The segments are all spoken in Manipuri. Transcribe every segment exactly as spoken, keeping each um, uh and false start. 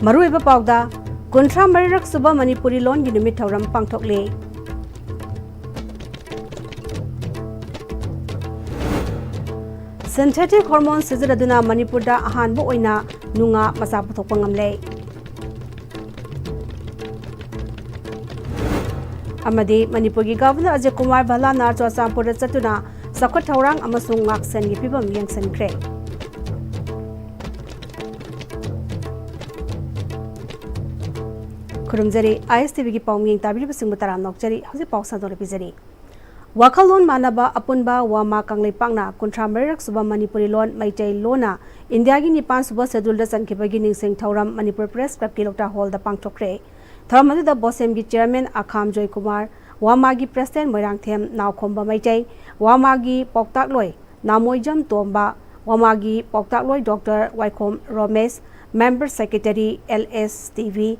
ꯃꯔꯨꯑꯣꯏꯕ ꯄꯥꯎꯗ, ꯀꯨꯟꯊ꯭ꯔꯥ ꯃꯔꯤꯔꯛ ꯁꯨꯕ ꯃꯅꯤꯄꯨꯔꯤ ꯂꯣꯟꯒꯤ ꯅꯨꯃꯤꯠ ꯊꯧꯔꯝ ꯄꯥꯡꯊꯣꯛꯂꯤ꯫ Synthetic hormone ꯁꯤꯖꯤꯟꯅꯗꯨꯅ ꯃꯅꯤꯄꯨꯔꯗ ꯑꯍꯥꯟꯕ ꯑꯣꯏꯅ ꯅꯨꯡꯉꯥ ꯃꯆꯥ ꯄꯨꯊꯣꯛꯄ ꯉꯝꯂꯦ꯫ ꯑꯃꯗꯤ ꯃꯅꯤꯄꯨꯔꯒꯤ ꯒꯚꯔꯅꯔ ꯑꯖꯌ ꯀꯨꯃꯥꯔ ꯚꯜꯂꯥꯅ ꯆꯨꯔꯆꯥꯟꯄꯨꯔꯗ ꯆꯠꯇꯨꯅ ꯆꯥꯎꯈꯠ ꯊꯧꯔꯥꯡ ꯑꯃꯁꯨꯡ ꯉꯥꯛꯁꯦꯟꯒꯤ ꯐꯤꯕꯝ ꯌꯦꯡꯁꯤꯟꯈ꯭ꯔꯦ꯫ ꯈꯨꯔꯨꯝꯖꯔꯤ, ISTVꯒꯤ ꯄꯥꯎꯃꯤꯡ ꯇꯥꯕꯤꯔꯤꯕꯁꯤꯡꯕꯨ ꯇꯔꯥꯝꯅ ꯑꯣꯛꯆꯔꯤ꯫ ꯍꯧꯖꯤꯛ ꯄꯥꯎ ꯁꯟꯗꯣꯛꯅ ꯄꯤꯖꯔꯤ꯫ ꯋꯥꯈꯜꯂꯣꯟ ꯃꯥꯟꯅꯕ ꯑꯄꯨꯟꯕ ꯋꯥꯃꯥ ꯀꯪꯂꯩꯄꯥꯛꯅ ꯀꯨꯟꯊ꯭ꯔꯥ ꯃꯔꯤꯔꯛ ꯁꯨꯕ ꯃꯅꯤꯄꯨꯔꯤ ꯂꯣꯟ ꯃꯩꯇꯩ ꯂꯣꯟꯅ ꯏꯟꯗꯤꯌꯥꯒꯤ ꯅꯤꯄꯥꯟ ꯁꯨꯕ ꯁꯦꯗꯨꯜꯗ ꯆꯟꯈꯤꯕꯒꯤ ꯅꯤꯡꯁꯤꯡ ꯊꯧꯔꯝ ꯃꯅꯤꯄꯨꯔ ꯄ꯭ꯔꯦꯁ ꯀ꯭ꯂꯕꯀꯤ ꯂꯧꯇꯥ ꯍꯣꯜꯗ ꯄꯥꯡꯊꯣꯛꯈ꯭ꯔꯦ꯫ ꯊꯧꯔꯝ ꯑꯗꯨꯗ ꯕꯣꯁꯦꯝꯒꯤ ꯆꯤꯌꯔꯃꯦꯟ ꯑꯈꯥꯝ ꯖꯣꯏꯀꯨꯃꯥꯔ, ꯋꯥꯃꯥꯒꯤ ꯄ꯭ꯔꯦꯁꯤꯗꯦꯟ ꯃꯣꯏꯔꯥꯡꯊꯦꯝ ꯅꯥꯎꯈꯣꯝꯕ ꯃꯩꯇꯩ, ꯋꯥꯃꯥꯒꯤ ꯄꯥꯎꯇꯥꯛꯂꯣꯏ ꯅꯥꯃꯣꯏꯖꯝ ꯇꯣꯝꯕ, ꯋꯥꯃꯥꯒꯤ ꯄꯥꯎꯇꯥꯛꯂꯣꯏ doctor Waikhom Romesh, member secretary LSTV,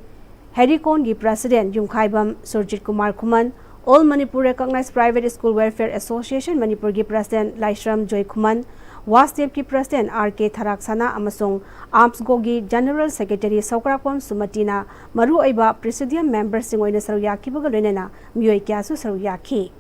ꯍꯦꯔꯤꯀꯣꯟꯒꯤ president Yumkhaibam Surjit Kumar Khuman, All Manipur Recognized Private School Welfare Association ꯃꯅꯤꯄꯨꯔꯒꯤ ꯄ꯭ꯔꯦꯁꯤꯗꯦꯟ ꯂꯥꯏꯁ꯭ꯔꯝ ꯖꯣꯏ ꯈꯨꯃꯟ, ꯋꯥꯁꯗꯦꯞꯀꯤ ꯄ꯭ꯔꯦꯁꯤꯗꯦꯟ RK ꯊꯔꯥꯛꯁꯅꯥ ꯑꯃꯁꯨꯡ ꯑꯥꯝꯁꯒꯣꯒꯤ ꯖꯦꯅꯔꯦꯜ ꯁꯦꯀ꯭ꯔꯦꯇꯔꯤ ꯁꯧꯀ꯭ꯔꯥꯛꯄꯝ ꯁꯨꯃꯇꯤꯅ ꯃꯔꯨꯑꯣꯏꯕ ꯄ꯭ꯔꯤꯁꯤꯗꯤꯌꯝ ꯃꯦꯝꯕꯔꯁꯤꯡ ꯑꯣꯏꯅ ꯁꯔꯨꯛ ꯌꯥꯈꯤꯕꯒ ꯂꯣꯏꯅꯅ ꯃꯤꯑꯣꯏ ꯀꯌꯥꯁꯨ ꯁꯔꯨꯛ ꯌꯥꯈꯤ꯫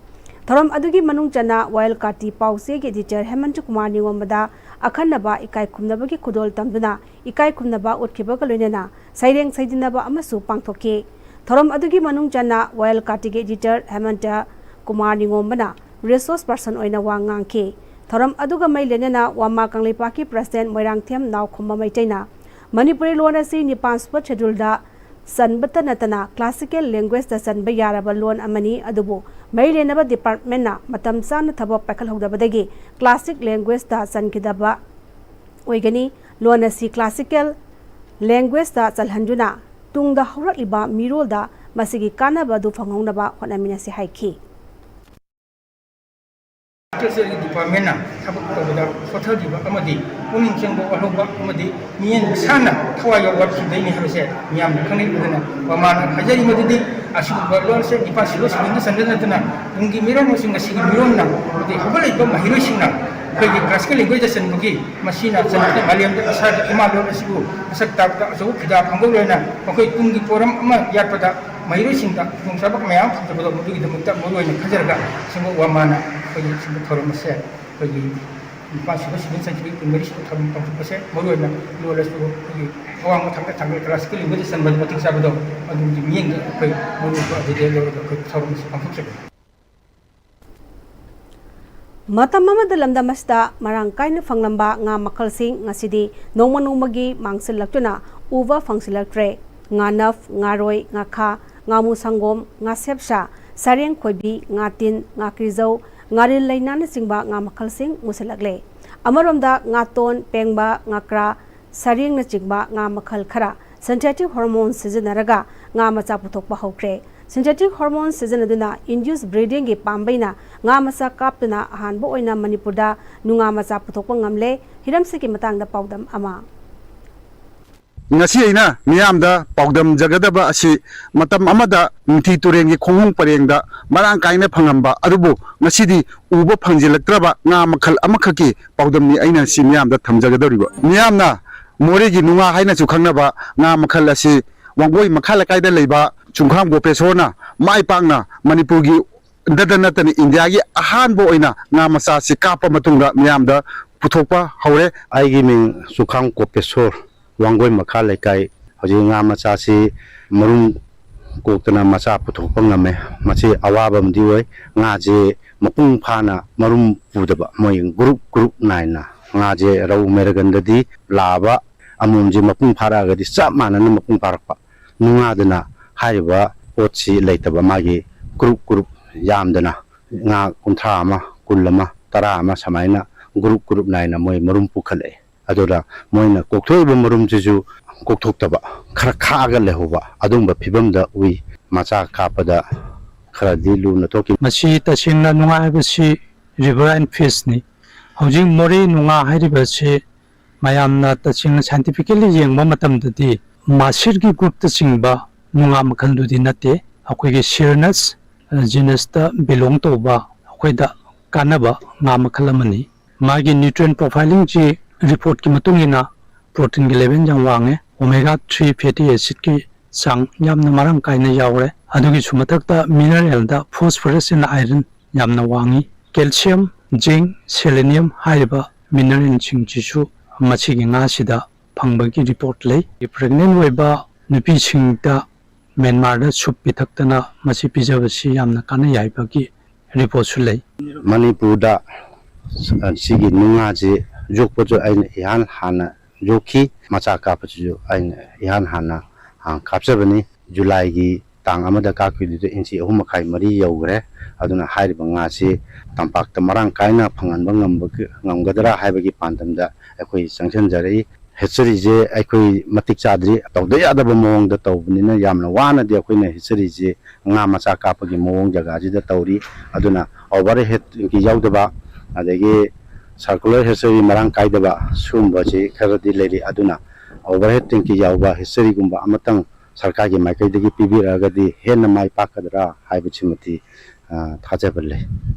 ꯊꯧꯔꯝ ꯑꯗꯨꯒꯤ ꯃꯅꯨꯡ ꯆꯟꯅ ꯋꯥꯌꯦꯜ ꯀꯥꯇꯤ ꯄꯥꯎꯆꯦꯒꯤ ꯏꯗꯤꯇꯔ ꯍꯦꯃꯟꯇ ꯀꯨꯃꯥꯔ ꯅꯤꯉꯣꯝꯕꯗ ꯑꯈꯟꯅꯕ ꯏꯀꯥꯏ ꯈꯨꯝꯅꯕꯒꯤ ꯈꯨꯗꯣꯜ ꯇꯝꯗꯨꯅ ꯏꯀꯥꯏ ꯈꯨꯝꯅꯕ ꯎꯠꯈꯤꯕꯒ ꯂꯣꯏꯅꯅ ꯁꯩꯔꯦꯡ ꯁꯩꯗꯤꯟꯅꯕ ꯑꯃꯁꯨ ꯄꯥꯡꯊꯣꯛꯈꯤ꯫ ꯊꯧꯔꯝ ꯑꯗꯨꯒꯤ ꯃꯅꯨꯡ ꯆꯟꯅ ꯋꯥꯌꯦꯜ ꯀꯥꯇꯤꯒꯤ ꯏꯗꯤꯇꯔ ꯍꯦꯃꯟꯇ ꯀꯨꯃꯥꯔ ꯅꯤꯉꯣꯝꯕꯅ ꯔꯤꯁꯣꯔꯁ ꯄꯔꯁꯟ ꯑꯣꯏꯅ ꯋꯥ ꯉꯥꯡꯈꯤ꯫ ꯊꯧꯔꯝ ꯑꯗꯨꯒ ꯃꯩ ꯂꯣꯏꯅꯅ ꯋꯥꯃꯥ ꯀꯪꯂꯩꯄꯥꯛꯀꯤ ꯄ꯭ꯔꯦꯁꯤꯗꯦꯟ ꯃꯣꯏꯔꯥꯡꯊꯦꯝ ꯅꯥꯎꯈꯣꯝꯕ ꯃꯩꯇꯩꯅ ꯃꯅꯤꯄꯨꯔꯤ ꯂꯣꯟ ꯑꯁꯤ ꯅꯤꯄꯥꯟ ꯁꯨꯕ ꯁꯦꯗꯨꯜꯗ ꯆꯟꯕꯇ ꯅꯠꯇꯅ ꯀ꯭ꯂꯥꯁꯤꯀꯦꯜ ꯂꯦꯡꯒ꯭ꯋꯦꯖꯇ ꯆꯟꯕ ꯌꯥꯔꯕ ꯂꯣꯟ ꯑꯃꯅꯤ, ꯑꯗꯨꯕꯨ ꯃꯔꯤ ꯂꯩꯅꯕ ꯗꯤꯄꯥꯔꯠꯃꯦꯟꯅ ꯃꯇꯝ ꯆꯥꯅ ꯊꯕꯛ ꯄꯥꯏꯈꯠꯍꯧꯗꯕꯗꯒꯤ ꯀ꯭ꯂꯥꯁꯤꯛ ꯂꯦꯡꯒ꯭ꯋꯦꯖꯇ ꯆꯟꯈꯤꯗꯕ ꯑꯣꯏꯒꯅꯤ꯫ ꯂꯣꯟ ꯑꯁꯤ ꯀ꯭ꯂꯥꯁꯤꯀꯦꯜ ꯂꯦꯡꯒ꯭ꯋꯦꯖꯇ ꯆꯜꯍꯟꯗꯨꯅ ꯇꯨꯡꯗ ꯍꯧꯔꯛꯂꯤꯕ ꯃꯤꯔꯣꯜꯗ ꯃꯁꯤꯒꯤ ꯀꯥꯟꯅꯕ ꯑꯗꯨ ꯐꯪꯍꯧꯅꯕ ꯍꯣꯠꯅꯃꯤꯟꯅꯁꯤ ꯍꯥꯏꯈꯤ꯫ ꯂꯤꯇꯔꯦꯆꯔꯒꯤ ꯗꯤꯄꯥꯔꯠꯃꯦꯟꯅ ꯊꯕꯛ ꯇꯧꯕꯗ ꯁꯣꯊꯈꯤꯕ ꯑꯃꯗꯤ ꯄꯨꯛꯅꯤꯡ ꯆꯪꯕ ꯋꯥꯠꯍꯧꯕ ꯑꯃꯗꯤ ꯃꯤꯠꯌꯦꯡ ꯃꯤꯠꯁꯥꯅ ꯊꯋꯥꯏ ꯌꯥꯎꯕ ꯋꯥꯠꯈꯤꯕꯗꯩꯅꯤ ꯍꯥꯏꯕꯁꯦ ꯃꯤꯌꯥꯝꯅ ꯈꯪꯅꯩ꯫ ꯑꯗꯨꯅ ꯋꯥꯃꯥꯅ ꯍꯥꯏꯖꯔꯤ ꯃꯗꯨꯗꯤ ꯑꯁꯤꯒꯨꯝꯕ ꯂꯣꯟꯁꯦ ꯅꯤꯄꯥꯜ ꯁꯨꯕ ꯁꯦꯗꯨꯜꯗ ꯅꯠꯇꯅ ꯇꯨꯡꯒꯤ ꯃꯤꯔꯣꯜ ꯑꯃꯁꯨꯡ ꯉꯁꯤꯒꯤ ꯃꯤꯔꯣꯜꯅ ꯑꯃꯗꯤ ꯍꯧꯒꯠꯂꯛꯏꯕ ꯃꯍꯩꯔꯣꯏꯁꯤꯡꯅ ꯑꯩꯈꯣꯏꯒꯤ ꯀ꯭ꯂꯥꯁꯤꯀꯦꯜ ꯂꯦꯡꯒ꯭ꯋꯦꯖꯇ ꯆꯟꯕꯒꯤ ꯃꯁꯤꯅ ꯆꯟꯕꯗ ꯃꯥꯂꯦꯝꯗ ꯏꯁꯥꯒꯤ ꯏꯃꯥ ꯂꯣꯟ ꯑꯁꯤꯕꯨ ꯃꯁꯛ ꯇꯥꯛꯄꯗ ꯑꯆꯧꯕ ꯐꯤꯗꯥ ꯐꯪꯕ ꯂꯣꯏꯅ ꯃꯈꯣꯏ ꯇꯨꯡꯒꯤ ꯄꯣꯔꯝ ꯑꯃ ꯌꯥꯠꯄꯗ ꯃꯍꯩꯔꯣꯏꯁꯤꯡꯗ ꯈꯨꯗꯣꯡꯆꯥꯕ ꯃꯌꯥꯝ ꯐꯪꯖꯕꯗꯣ ꯃꯗꯨꯒꯤꯗꯃꯛꯇ ꯃꯔꯨꯑꯣꯏꯅ ꯈꯟꯖꯔꯒ ꯁꯤꯒꯨꯝꯕ ꯋꯥꯃꯥꯅ ꯑꯩꯈꯣꯏꯒꯤ ꯁꯤꯒꯨꯝꯕ ꯊꯧꯔꯝ ꯑꯁꯦ ꯑꯩꯈꯣꯏꯒꯤ ꯅꯤꯄꯥꯜ ꯁꯨꯕ ꯁꯤꯕꯟ ꯆꯟꯈꯤꯕꯒꯤ ꯀꯨꯟꯃꯔꯤ ꯁꯨꯕ ꯊꯧꯔꯝ ꯄꯥꯡꯊꯣꯛꯄꯁꯦ ꯃꯔꯨꯑꯣꯏꯅ ꯂꯣꯜ ꯑꯁꯤꯕꯨ ꯑꯩꯈꯣꯏꯒꯤ ꯑꯋꯥꯡꯕ ꯊꯥꯛꯇ ꯊꯥꯡꯒꯠ ꯀ꯭ꯂꯥꯁꯤꯀꯦꯜ ꯂꯦꯡꯒ꯭ꯋꯦꯖꯇ ꯆꯟꯕꯗ ꯃꯇꯤꯛ ꯆꯥꯕꯗꯣ ꯑꯗꯨꯒꯤ ꯃꯤꯠꯌꯦꯡꯗ ꯑꯩꯈꯣꯏ ꯃꯔꯨꯑꯣꯏꯕ ꯑꯗꯨꯗꯩ ꯂꯧꯔꯒ ꯑꯩꯈꯣꯏ ꯊꯧꯔꯝ ꯑꯁꯤ ꯄꯥꯡꯊꯣꯛꯆꯕꯅꯤ꯫ ꯃꯇꯝ ꯑꯃꯗ ꯂꯝꯗꯝ ꯑꯁꯤꯗ ꯃꯔꯥꯡ ꯀꯥꯏꯅ ꯐꯪꯂꯝꯕ ꯉꯥ ꯃꯈꯜꯁꯤꯡ ꯉꯁꯤꯗꯤ ꯅꯣꯡꯃ ꯅꯣꯡꯃꯒꯤ ꯃꯥꯡꯁꯤꯜꯂꯛꯇꯨꯅ ꯎꯕ ꯐꯪꯁꯤꯜꯂꯛꯇ꯭ꯔꯦ꯫ ꯉꯥꯅꯞ, ꯉꯥꯔꯣꯏ, ꯉꯥꯈꯥ, ꯉꯥꯃꯨ ꯁꯪꯒꯣꯝ, ꯉꯥꯁꯦꯞꯁꯥ, ꯁꯔꯦꯡ ꯈꯣꯏꯕꯤ, ꯉꯥꯇꯤꯟ, ꯉꯥꯀ꯭ꯔꯤꯖꯧ, ꯉꯥꯔꯤꯜ ꯂꯩꯅꯥꯅꯆꯤꯡꯕ ꯉꯥ ꯃꯈꯜꯁꯤꯡ ꯃꯨꯁꯤꯜꯂꯛꯂꯦ꯫ ꯑꯃꯔꯣꯝꯗ ꯉꯥꯇꯣꯟ, ꯄꯦꯡꯕ, ꯉꯥꯀ꯭ꯔꯥ, ꯁꯔꯦꯡꯅꯆꯤꯡꯕ ꯉꯥ ꯃꯈꯜ ꯈꯔ ꯁꯤꯟꯊꯦꯇꯤꯛ ꯍꯣꯔꯃꯣꯟ ꯁꯤꯖꯤꯟꯅꯔꯒ ꯉꯥ ꯃꯆꯥ ꯄꯨꯊꯣꯛꯄ ꯍꯧꯈ꯭ꯔꯦ꯫ ꯁꯤꯟꯊꯦꯇꯤꯛ ꯍꯣꯔꯃꯣꯟ ꯁꯤꯖꯤꯟꯅꯗꯨꯅ ꯏꯟꯗ꯭ꯌꯨꯁ ꯕ꯭ꯔꯤꯗꯤꯡꯒꯤ ꯄꯥꯝꯕꯩꯅ ꯉꯥ ꯃꯆꯥ ꯀꯥꯞꯇꯨꯅ ꯑꯍꯥꯟꯕ ꯑꯣꯏꯅ ꯃꯅꯤꯄꯨꯔꯗ ꯅꯨꯡꯉꯥ ꯃꯆꯥ ꯄꯨꯊꯣꯛꯄ ꯉꯝꯂꯦ꯫ ꯍꯤꯔꯝꯁꯤꯒꯤ ꯃꯇꯥꯡꯗ ꯄꯥꯎꯗꯝ ꯑꯃ꯫ ꯉꯁꯤ ꯑꯩꯅ ꯃꯤꯌꯥꯝꯗ ꯄꯥꯎꯗꯝꯖꯒꯗꯕ ꯑꯁꯤ ꯃꯇꯝ ꯑꯃꯗ ꯅꯤꯡꯊꯤ ꯇꯨꯔꯦꯜꯒꯤ ꯈꯣꯡꯅꯨꯡ ꯄꯔꯦꯡꯗ ꯃꯔꯥꯡ ꯀꯥꯏꯅ ꯐꯪꯂꯝꯕ ꯑꯗꯨꯕꯨ ꯉꯁꯤꯗꯤ ꯎꯕ ꯐꯪꯖꯤꯜꯂꯛꯇ꯭ꯔꯕ ꯉꯥ ꯃꯈꯜ ꯑꯃꯈꯛꯀꯤ ꯄꯥꯎꯗꯝꯅꯤ ꯑꯩꯅ ꯁꯤ ꯃꯤꯌꯥꯝꯗ ꯊꯝꯖꯒꯗꯧꯔꯤꯕ꯫ ꯃꯤꯌꯥꯝꯅ ꯃꯣꯔꯦꯒꯤ ꯅꯨꯡꯉꯥ ꯍꯥꯏꯅꯁꯨ ꯈꯪꯅꯕ ꯉꯥ ꯃꯈꯜ ꯑꯁꯤ ꯋꯥꯡꯒꯣꯏ ꯃꯈꯥ ꯂꯩꯀꯥꯏꯗ ꯂꯩꯕ ꯆꯨꯡꯈꯥꯝ ꯒꯣꯄꯦꯁꯣꯔꯅ ꯃꯥꯏ ꯄꯥꯛꯅ ꯃꯅꯤꯄꯨꯔꯒꯤ ꯗꯇ ꯅꯠꯇꯅ ꯏꯟꯗꯤꯌꯥꯒꯤ ꯑꯍꯥꯟꯕ ꯑꯣꯏꯅ ꯉꯥ ꯃꯆꯥꯁꯤ ꯀꯥꯞꯄ ꯃꯇꯨꯡꯗ ꯃꯤꯌꯥꯝꯗ ꯄꯨꯊꯣꯛꯄ ꯍꯧꯔꯦ꯫ ꯑꯩꯒꯤ ꯃꯤꯡ ꯆꯨꯈꯥꯝ ꯀꯣꯄꯦꯁꯣꯔ, ꯋꯥꯡꯒꯣꯏ ꯃꯈꯥ ꯂꯩꯀꯥꯏ꯫ ꯍꯧꯖꯤꯛ ꯉꯥ ꯃꯆꯥꯁꯤ ꯃꯔꯨꯝ ꯀꯣꯛꯇꯅ ꯃꯆꯥ ꯄꯨꯊꯣꯛꯄ ꯉꯝꯃꯦ꯫ ꯃꯁꯤ ꯑꯋꯥꯕ ꯑꯃꯗꯤ ꯑꯣꯏ꯫ ꯉꯥꯁꯦ ꯃꯄꯨꯡ ꯐꯥꯅ ꯃꯔꯨꯝ ꯄꯨꯗꯕ, ꯃꯣꯏ ꯒ꯭ꯔꯨꯞ ꯒ꯭ꯔꯨꯞ ꯅꯥꯏꯅ ꯉꯥꯁꯦ ꯔꯧ ꯃꯦꯔꯒꯟꯗꯗꯤ ꯂꯥꯕ ꯑꯃꯣꯝꯁꯦ ꯃꯄꯨꯡ ꯐꯥꯔꯛꯑꯒꯗꯤ ꯆꯞ ꯃꯥꯟꯅꯅ ꯃꯄꯨꯡ ꯐꯥꯔꯛꯄ꯫ ꯅꯨꯡꯉꯥꯗꯅ ꯍꯥꯏꯔꯤꯕ ꯄꯣꯠꯁꯤ ꯂꯩꯇꯕ, ꯃꯥꯒꯤ ꯒ꯭ꯔꯨꯞ ꯒ꯭ꯔꯨꯞ ꯌꯥꯝꯗꯅ ꯉꯥ ꯀꯨꯟꯊ꯭ꯔꯥ ꯑꯃ, ꯀꯨꯟ ꯑꯃ, ꯇꯔꯥ ꯑꯃ ꯁꯨꯃꯥꯏꯅ ꯒ꯭ꯔꯨꯞ ꯒ꯭ꯔꯨꯞ ꯅꯥꯏꯅ ꯃꯣꯏ ꯃꯔꯨꯝ ꯄꯨꯈꯠꯂꯛꯑꯦ꯫ ꯑꯗꯨꯗ ꯃꯣꯏꯅ ꯀꯣꯛꯊꯣꯛꯏꯕ ꯃꯔꯨꯝꯁꯤꯁꯨ ꯀꯣꯛꯊꯣꯛꯇꯕ, ꯈꯔ ꯈꯥꯛꯑꯒ ꯂꯩꯍꯧꯕ ꯑꯗꯨꯒꯨꯝꯕ ꯐꯤꯕꯝꯗ ꯎꯏ꯫ ꯃꯆꯥ ꯀꯥꯞꯄꯗ ꯈꯔꯗꯤ ꯂꯨꯅ ꯊꯣꯛꯈꯤ꯫ ꯃꯁꯤ ꯇꯁꯦꯡꯅ ꯅꯨꯡꯉꯥꯏꯕꯁꯤ ꯔꯤꯚꯔ ꯑꯦꯟ ꯐꯤꯁꯅꯤ꯫ ꯍꯧꯖꯤꯛ ꯃꯣꯔꯦ ꯅꯨꯡꯉꯥ ꯍꯥꯏꯔꯤꯕꯁꯤ ꯃꯌꯥꯝꯅ ꯇꯁꯦꯡꯅ ꯁꯥꯏꯟꯇꯤꯐꯤꯀꯦꯜꯂꯤ ꯌꯦꯡꯕ ꯃꯇꯝꯗꯗꯤ ꯃꯥꯁꯤꯔꯒꯤ ꯒ꯭ꯔꯨꯞꯇ ꯆꯤꯡꯕ ꯅꯨꯡꯉꯥ ꯃꯈꯜꯗꯨꯗꯤ ꯅꯠꯇꯦ꯫ ꯑꯩꯈꯣꯏꯒꯤ ꯁꯤꯔꯅꯁ ꯖꯤꯅꯁꯇ ꯕꯤꯂꯣꯡ ꯇꯧꯕ ꯑꯩꯈꯣꯏꯗ ꯀꯥꯟꯅꯕ ꯉꯥ ꯃꯈꯜ ꯑꯃꯅꯤ꯫ ꯃꯥꯒꯤ nutrient profilingꯁꯤ reportꯀꯤ ꯃꯇꯨꯡ ꯏꯟꯅ proteinꯒꯤ level ꯌꯥꯝ ꯋꯥꯡꯉꯦ, omega three fatty acidꯀꯤ ꯆꯥꯡ ꯌꯥꯝꯅ ꯃꯔꯥꯡ ꯀꯥꯏꯅ ꯌꯥꯎꯔꯦ꯫ ꯑꯗꯨꯒꯤꯁꯨ ꯃꯊꯛꯇ mineralꯗ phosphorus and iron ꯌꯥꯝꯅ ꯋꯥꯡꯉꯤ꯫ Calcium, zinc, selenium ꯍꯥꯏꯔꯤꯕ mineralꯁꯤꯡꯁꯤꯁꯨ ꯃꯁꯤꯒꯤ ꯉꯥꯁꯤꯗ ꯐꯪꯕꯒꯤ report ꯂꯩ꯫ Pregnant ꯑꯣꯏꯕ ꯅꯨꯄꯤꯁꯤꯡꯗ ꯃ꯭ꯌꯥꯟꯃꯥꯔꯗ soup ꯄꯤꯊꯛꯇꯅ ꯃꯁꯤ ꯄꯤꯖꯕꯁꯤ ꯌꯥꯝꯅ ꯀꯥꯟꯅꯩ ꯍꯥꯏꯕꯒꯤ reportꯁꯨ ꯂꯩ꯫ ꯃꯅꯤꯄꯨꯔꯗ ꯁꯤꯒꯤ ꯅꯨꯡꯉꯥꯁꯤ ꯌꯣꯛꯄꯁꯨ ꯑꯩꯅ ꯏꯍꯥꯟ ꯍꯥꯟꯅ ꯌꯣꯛꯈꯤ꯫ ꯃꯆꯥ ꯀꯥꯞꯄꯁꯤꯁꯨ ꯑꯩꯅ ꯏꯍꯥꯟ ꯍꯥꯟꯅ, ꯑ, ꯀꯥꯞꯆꯕꯅꯤ꯫ ꯖꯨꯂꯥꯏꯒꯤ ꯇꯥꯡ ꯑꯃꯗ ꯀꯥꯞꯈꯤꯕꯗꯨꯗ ꯏꯟꯆꯤ ꯑꯍꯨꯝ ꯃꯈꯥꯏ, ꯃꯔꯤ ꯌꯧꯈ꯭ꯔꯦ꯫ ꯑꯗꯨꯅ ꯍꯥꯏꯔꯤꯕ ꯉꯥꯁꯤ ꯇꯝꯄꯥꯛꯇ ꯃꯔꯥꯡ ꯀꯥꯏꯅ ꯐꯪꯍꯟꯕ ꯉꯝꯕ, ꯉꯝꯒꯗ꯭ꯔꯥ ꯍꯥꯏꯕꯒꯤ ꯄꯥꯟꯗꯝꯗ ꯑꯩꯈꯣꯏ ꯆꯪꯁꯤꯟꯖꯔꯛꯏ꯫ Hatcheryꯁꯦ ꯑꯩꯈꯣꯏ ꯃꯇꯤꯛ ꯆꯥꯗ꯭ꯔꯤ, ꯇꯧꯗ ꯌꯥꯗꯕ ꯃꯑꯣꯡꯗ ꯇꯧꯕꯅꯤꯅ ꯌꯥꯝꯅ ꯋꯥꯅꯗꯤ ꯑꯩꯈꯣꯏꯅ hatcheryꯁꯦ ꯉꯥ ꯃꯆꯥ ꯀꯥꯞꯄꯒꯤ ꯃꯑꯣꯡ ꯖꯒꯥꯁꯤꯗ ꯇꯧꯔꯤ꯫ ꯑꯗꯨꯅ overheadꯀꯤ ꯌꯥꯎꯗꯕ, ꯑꯗꯒꯤ circular hatchery ꯃꯔꯥꯡ ꯀꯥꯏꯗꯕ ꯁꯤꯒꯨꯝꯕꯁꯤ ꯈꯔꯗꯤ ꯂꯩꯔꯤ꯫ ꯑꯗꯨꯅ overhead tank ꯌꯥꯎꯕ hatcheryꯒꯨꯝꯕ ꯑꯃꯇꯪ ꯁꯔꯀꯥꯔꯒꯤ ꯃꯥꯏꯀꯩꯗꯒꯤ ꯄꯤꯕꯤꯔꯛꯑꯒꯗꯤ ꯍꯦꯟꯅ ꯃꯥꯏ ꯄꯥꯛꯀꯗ꯭ꯔꯥ ꯍꯥꯏꯕꯁꯤꯃꯗꯤ, ꯑ, ꯊꯥꯖꯕ ꯂꯩ꯫